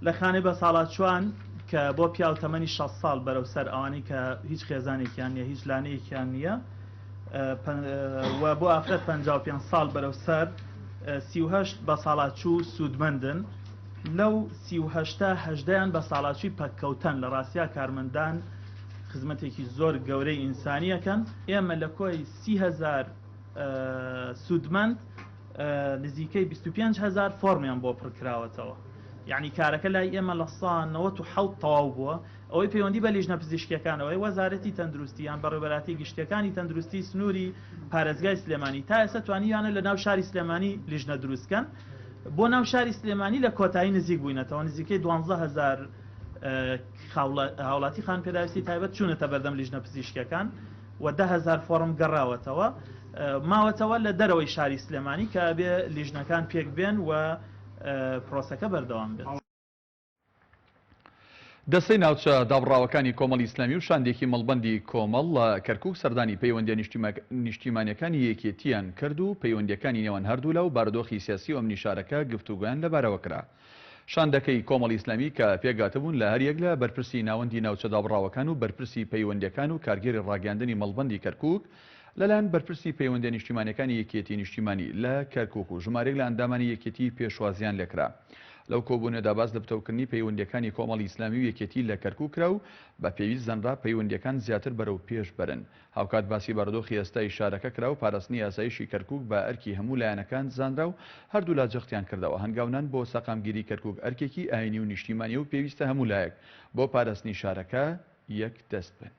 لە خانەی بەساڵاچوان کە بۆ پیاو تەمەنی 60 ساڵ بەرەو سەر ئەوانەی کە هیچ خێزانێکیان نییە هیچ لانەیەکیان نییە و بۆ ئافرەت 55 ساڵ بەرەو سەر 38 بەساڵاچوو سوودمەندن لەو 38 هەژدەیان بەساڵاچووی پەککەوتەن لە ڕاستیا کارمەندان خزمەتێکی زۆر گەورەی ئینسانیەکەن ئێمە لە کۆی 30هزار سوودمەند نزیکەی 25 هەزار فۆرمیان بۆ پڕکراوەتەوە یعنی کارەکە لای ئێمە لە سا 97 تەواو بووە ئەوەی پەیوەندی بە لیژنە پزیشکیەکانەوەی وەزارەتی تەندروستی یان بەڕێوەبەراتی گشتیەکانی تەندروستی سنووری پارێزگای سلێمانی تا ئێستا توانیویانە لە ناو شاری سلێمانی لیژنە دروستکەن بۆ ناو شاری سلێمانی لە کۆتایی نزیک بووینەتەوە نزیکەی 12 هەزار هاوڵاتی خان پێداویستی تایبەت چوونەتە بەردەم لیژنە پزیشکیەکان و 10,000 فۆڕم گەڕاوەتەوە ماوەتەوە لە دەرەوەی شاری سلێمانی کە ئەبێ لیژنەکان پێک بێن و پرۆسەکە بەردەوام بێت. دەستەی ناوچە دابڕاوەکانی کۆمەڵی ئیسلامی و شاندێکی مەڵبەندی کۆمەڵ لە کەرکوک سەردانی پەیوەندیە نیشتیمانیەکانی یەکێتییان کرد و پەیوەندیەکانی نێوان هەردوولا و بارودۆخی سیاسی و ئەمنی شارەکە گفتوگۆیان لەبارەوە کرا. شاندەکەی کۆمەڵی ئیسلامی کە پێکهاتبوون لە هەریەک لە بەرپرسی ناوەندی ناوچە دابڕاوەکان و بەرپرسی پەیوەندیەکان و کارگێری ڕاگەیاندنی مەڵبەندی کەرکوک لەلایەن بەرپرسی پەیوەندیە نیشتیمانیەکانی یەکێتی نیشتیمانی لە کەرکوک و ژمارەیەک لە ئەندامانی یەکێتی پێشوازیان لێکرا. لەو کۆبوونەوەدا باس لە پتەوکردنی پەیوەندیەکانی کۆمەڵی ئیسلامی و یەکێتی لە کەرکوک کرا و بە پێویست زانرا پەیوەندیەکان زیاتر بەرەو پێش بەرن. هاوکات باسی بارودۆخی ئێستای شارەکە کرا و پاراستنی ئاسایشی کەرکوک بە ئەرکی هەموو لایەنەکان زانرا و هەردوولا جەختیان کردەوە هەنگاونان بۆ سەقامگیری کەرکوک ئەرکێکی ئاینی و نیشتیمانیە و پێویستە هەموو لایەک بۆ پاراستنی شارەکە یەک دەست بن.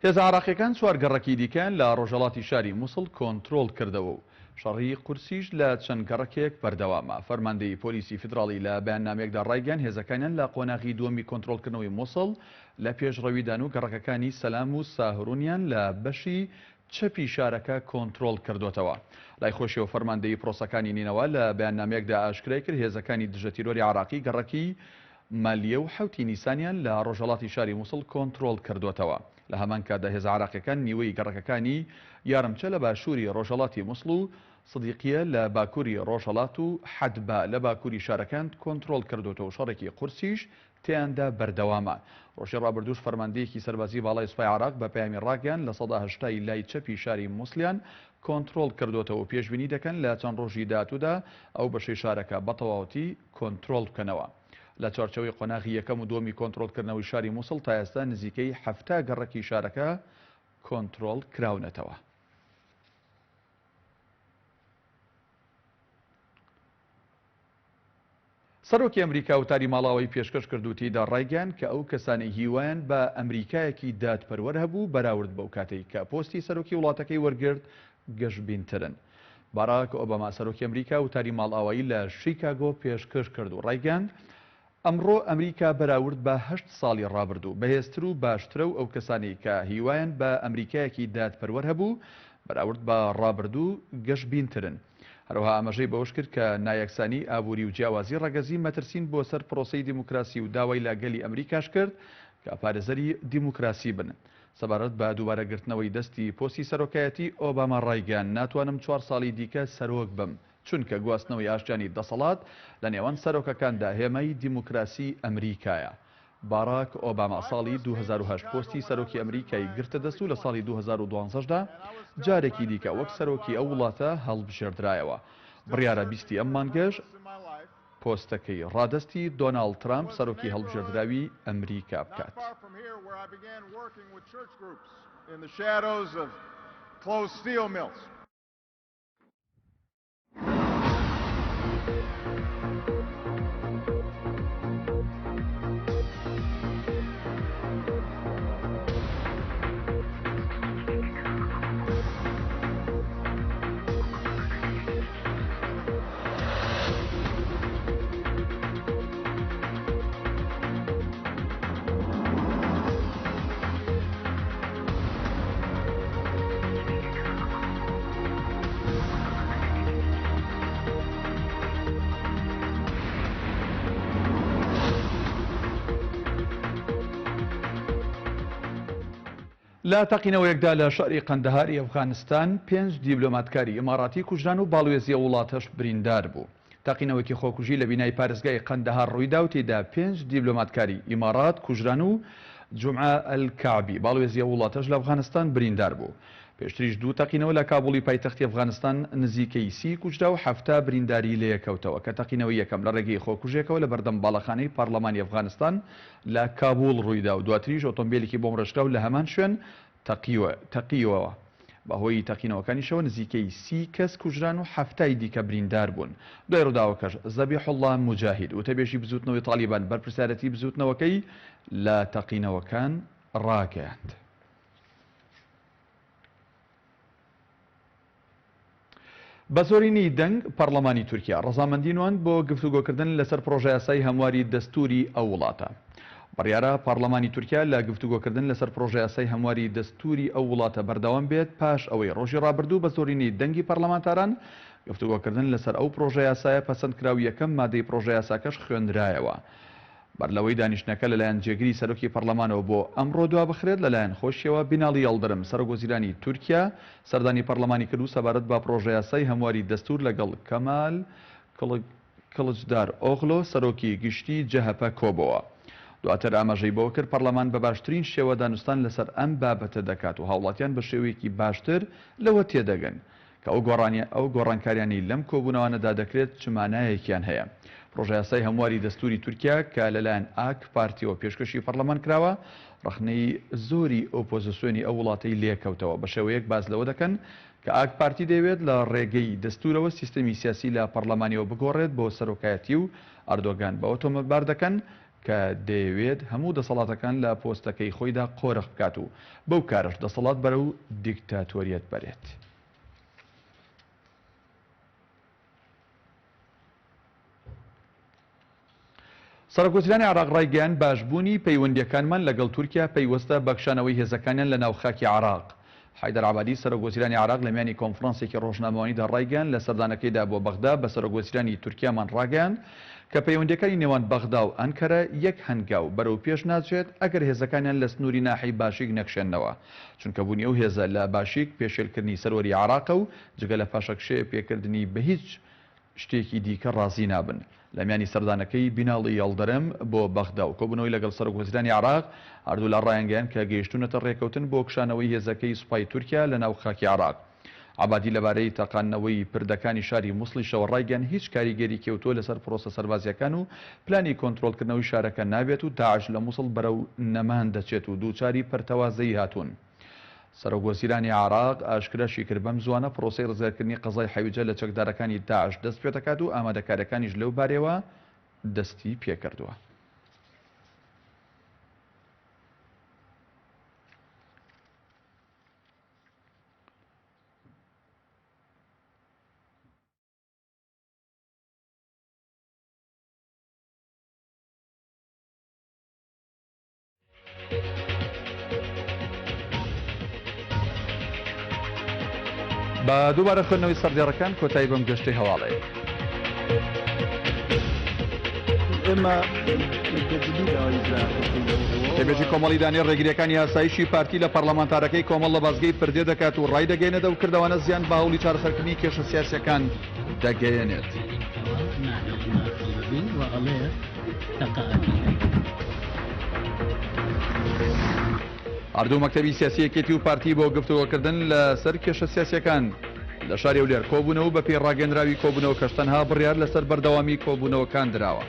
هێزە عێراقییەکان چوار گەڕەکی دیکەیان لە ڕۆژهەڵاتی شاری موسڵ کۆنترۆڵ کردەوە و شەڕی قورسیش لە چەند گەڕەکێک بەردەوامە. فەرماندەیی پۆلیسی فیدراڵی لە بەیاننامەیەکدا ڕایگەیاند، هێزەکانیان لە قۆناغی دووەمی کۆنترۆڵکردنەوەی موسڵ لە پێشڕەویدان و گەڕەکەکانی سەلام و ساهرونیان لە بەشی چەپی شارەکە کۆنترۆڵ کردۆتەوە. لای خۆشیەوە فەرماندەیی پرۆسەکانی نینەوا لە بەیاننامەیەکدا ئاشکرای کرد، هێزەکانی دژەتیرۆری عێراقی گەڕەکی مالیە و حەوتی نیسانیان لە ڕۆژهەڵاتی شاری موسڵ کۆنترۆڵ کردۆتەوە. لە هەمان کاتدا هێزە عێراقیەکان نیوەی گەڕەکەکانی یارمچە لە باشووری ڕۆژهەڵاتی موسڵ و سدیقیە لە باکووری ڕۆژهەڵات و حەدبا لە باکووری شارەکەیان کۆنترۆڵ کردۆتەوە و شەڕێکی قورسیش تێیاندا بەردەوامە. ڕۆژی ڕابردووش فەرماندەیەکی سەربازی باڵای سوپای عێراق بە پەیامی ڕاگەیاند 80% ی لای چەپی شاری موسڵیان کۆنترۆڵ کردۆتەوە و پێشبینی دەکەن لە چەند ڕۆژی داهاتوودا ئەو بەشەی شارەکە بەتەواوەتی کۆنترۆڵ بکەنەوە. لە چوارچێوەی قۆناغی یەکەم و دووەمی کۆنترۆڵکردنەوەی شاری موسڵ تا ئێستا نزیکەی 70 گەڕەکی شارەکە کۆنترۆڵ کراونەتەوە. سەرۆکی ئەمریکا وتاری ماڵاوایی پێشکەش کرد و تێیدا ڕایگەیاند کە ئەو کەسانەی هیوایان بە ئەمریکایەکی دادپەروەر هەبوو بەراورد بەو کاتەی کە پۆستی سەرۆکی وڵاتەکەی وەرگرت گەشبینترن. باراک ئۆباما سەرۆکی ئەمریکا وتاری ماڵئاوایی لە شیکاگۆ پێشکەش کرد و ڕایگەیاند، ئەمڕۆ ئەمریکا بەراورد بە هەشت ساڵی ڕابردوو بەهێزتر و باشترە و ئەو کەسانەی کە هیوایان بە ئەمریکایەکی دادپەروەر هەبوو بەراورد بە ڕابردوو گەشبینترن. هەروەها ئاماژەی بەوەشکرد کە نایەکسانی ئابووری و جیاوازی ڕەگەزی مەترسین بۆ سەر پرۆسەی دیموکراسی و داوای لە گەلی ئەمریکاش کرد کە پارێزەری دیموکراسی بن. سەبارەت بە دووبارە گرتنەوەی دەستی پۆستی سەرۆکایەتی، ئۆباما ڕایگەیاند، ناتوانم چوار ساڵی دیکە سەرۆک بم، چونکە گواستنەوەی ئاشتیانی دەسەڵات لە نێوان سەرۆکەکاندا هێمای دیموکراسی ئەمریکایە. باراک ئۆباما ساڵی 2008 پۆستی سەرۆکی ئەمریکای گرتە دەست و لە ساڵی 2012 دا جارێکی دیکە وەک سەرۆکی ئەو وڵاتە هەڵبژێردرایەوە. بڕیارە بیستی ئەم مانگەش پۆستەکەی ڕادەستی دۆناڵد ترامپ سەرۆکی هەڵبژێردراوی ئەمریکا بکات. لە تەقینەوەیەکدا لە شاری قەندەهاری ئەفغانستان پێنج دیبلۆماتکاری ئیماراتی کوژران و باڵوێزی ئەو وڵاتەش بریندار بوو. تەقینەوەیەکی خۆکوژی لە بینای پارێزگای قەندەهار ڕوویدا و تێیدا پێنج دیبلۆماتکاری ئیمارات کوژران و جومعە ئەلکەعبی، باڵوێزی ئەو وڵاتەش لە ئەفغانستان بریندار بوو. پێشتریش دوو تەقینەوە لە کابوڵی پایتەختی ئەفغانستان نزیکەی 30 کوژرا و 70 برینداری لێکەوتەوە کە تەقینەوەی یەکەم لە ڕێگەی خۆکوژێکەوە لە بەردەم باڵەخانەی پارلەمانی ئەفغانستان لە کابوڵ ڕوویدا و دواتریش ئۆتۆمبێلێکی بۆمبڕێژکراو لە هەمان شوێن تەقیوەوە. بەهۆی تەقینەوەکانیشەوە نزیکەی 30 کەس کوژران و حەفتای دیکە بریندار بوون. دوای ڕووداوەکەش زەبیحوڵڵا موجاهید، وتەبێژی بزووتنەوەی تاڵیبان بەرپرسیارێتی بزووتنەوەکەی لە تەقینەوەکان ڕاگەیاند. بە زۆرینەی دەنگ پەڕڵەمانی تورکیا ڕەزامەندی نواند بۆ گفتوگۆکردن لەسەر پڕۆژەیاسای هەمواری دەستووری ئەو وڵاتە. بڕیارە پەڕڵەمانی تورکیا لە گفتوگۆکردن لەسەر پڕۆژەیاسای هەمواری دەستووری ئەو وڵاتە بەردەوام بێت پاش ئەوەی ڕۆژی ڕابردوو بە زۆرینەی دەنگی پەڕلەمانتاران گفتوگۆکردن لەسەر ئەو پڕۆژەیاسایە پەسەند کرا و یەکەم مادەی پڕۆژەیاساکەش خوێندرایەوە. بەرلەوەی دانیشتنەکە لەلایەن جێگری سەرۆکی پەڕلەمانەوە بۆ ئەمڕۆ دوابخرێت، لەلایەن خۆشیەوە بیناڵی یەڵدرم سەرۆکوەزیرانی تورکیا سەردانی پەڕلەمانی کرد و سەبارەت بە پڕۆژەیاسای هەمواری دەستور لەگەڵ کەمال کڵچدار ئۆغلۆ سەرۆکی گشتی جەهەپە کۆبۆوە. دواتر ئاماژەی بەوە کرد پەڕلەمان بە باشترین شێوە دانوستان لەسەر ئەم بابەتە دەکات و هاوڵاتیان بە شێوەیەکی باشتر لەوە تێدەگەن کە ئەو گۆڕانیە ئەو گۆڕانکاریانەی لەم کۆبوونەوانەدا دەکرێت چ مانایەکیان هەیە. پڕۆژەیاسای هەمواری دەستووری تورکیا کە لەلایەن ئاک پارتیەوە پێشکەشی پەڕلەمان کراوە، ڕەخنەی زۆری ئۆپۆزسیۆنی ئەو وڵاتەی لێکەوتەوە، بەشێوەیەک باس لەوە دەکەن کە ئاک پارتی دەیەوێت لە ڕێگەی دەستوورەوە سیستەمی سیاسی لە پەڕلەمانیەوە بگۆڕێت بۆ سەرۆکایەتی و ئەردۆگان بەوە تۆمەتبار دەکەن. کە دەیەوێت هەموو دەسەڵاتەکان لە پۆستەکەی خۆیدا قۆرخ بکات و بەو کارەش دەسەڵات بەرەو دیکتاتۆریەت بەرێت. سەرۆکوەزیرانی عێراق ڕایگەیاند، باشبوونی پەیوەندییەکانمان لەگەڵ تورکیا پەیوەستە بە کشانەوەی هێزەکانیان لە ناو خاکی عێراق. حەیدەر عەبادی سەرۆکوەزیرانی عێراق لە میانی کۆنفرانسێکی ڕۆژنامەوانیدا ڕایگەیاند، لە سەردانەکەیدا بۆ بەغدا بە سەرۆکوەزیرانی تورکیامان ڕاگەیاند کە پەیوەندییەکانی نێوان بەغدا و ئەنکەرە یەک هەنگاو بەرەو پێش ناچێت ئەگەر هێزەکانیان لە سنووری ناحیەی باشیک نەکشێننەوە چونکە بوونی ئەو هێزە لە باشیک پێشێلکردنی سەروەری عێراقە و جگە لە پاشەکشێ پێکردنی بە هیچ شتێکی دیکە ڕازی نابن. لە میانی سەردانەکەی بیناڵی یەڵدرم بۆ بەغدا و کۆبوونەوەی لەگەڵ سەرۆکوەزیرانی عێراق، هەردوولا ڕایانگەیاند کە گەیشتوونەتە ڕێککەوتن بۆ کشانەوەی هێزەکەی سوپای تورکیا لە ناو خاکی عێراق. عەبادی لەبارەی تەقاندنەوەی پردەکانی شاری موسڵیشەوە ڕایگەیاند هیچ کاریگەریی ئەوتۆ لەسەر پرۆسە سەربازییەکان و پلانی کۆنترۆڵکردنەوەی شارەکە نابێت و داعش لە موسڵ بەرەو نەمان دەچێت و دووچاری پەرتەوازەیی هاتوون. سەرۆک وەزیرانی عێراق ئاشکراشی کرد، بەم زووانە پرۆسەی ڕزگارکردنی قەزای حەویجە لە چەکدارەکانی داعش دەست پێدەکات و ئامادەکارییەکانیش لەو بارەیەوە دەستی پێکردووە. بە دووبارە خوێندنەوەی سەردێڕەکان کۆتایی بەم گەشتەی هەواڵەیە. ئێمە وتەبێژی کۆمەڵی دانی ڕێگریەکانی ئاسایشی پارتی لە پەرلەمانتارەکەی کۆمەڵ لە بازگەی پردێ دەکات و ڕایدەگەیەنێت ئەو کردەوانە زیان بە هەوڵی چارەسەرکردنی کێشە سیاسیەکان دەگەیەنێت. هەردوو مەکتەبی سیاسی یەکێتی و پارتی بۆ گفتوگۆکردن لەسەر کێشە سیاسیەکان لە شاری هەولێر کۆبوونەوە و بەپێی ڕاگەندراوی کۆبوونەوەکەش تەنها بڕیار لەسەر بەردەوامی کۆبوونەوەکان دراوە.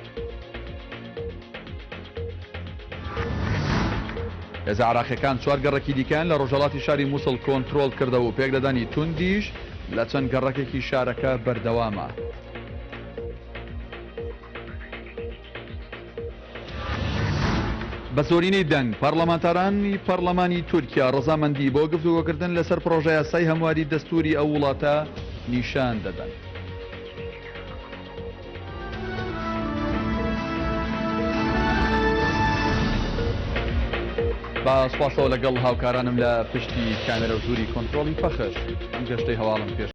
هێزە عێراقیەکان چوار گەڕەکی دیکەیان لە ڕۆژهەڵاتی شاری موسڵ کۆنترۆڵ کردەوە و پێکدادانی توندیش لە چەند گەڕەکێکی شارەکە بەردەوامە. بە زۆرینەی دەنگ، پەرلەمانتارانی پەرلەمانی تورکیا ڕەزامەندی بۆ گفتوگۆکردن لەسەر پڕۆژەیاسای هەمواری دەستووری ئەو وڵاتە نیشان دەدەن. بە سوپاسەوە لەگەڵ هاوکارانم لە پشتی کامێرە و ژووری کۆنترۆڵی پەخش ئەم گەشتەی هەواڵم پێش.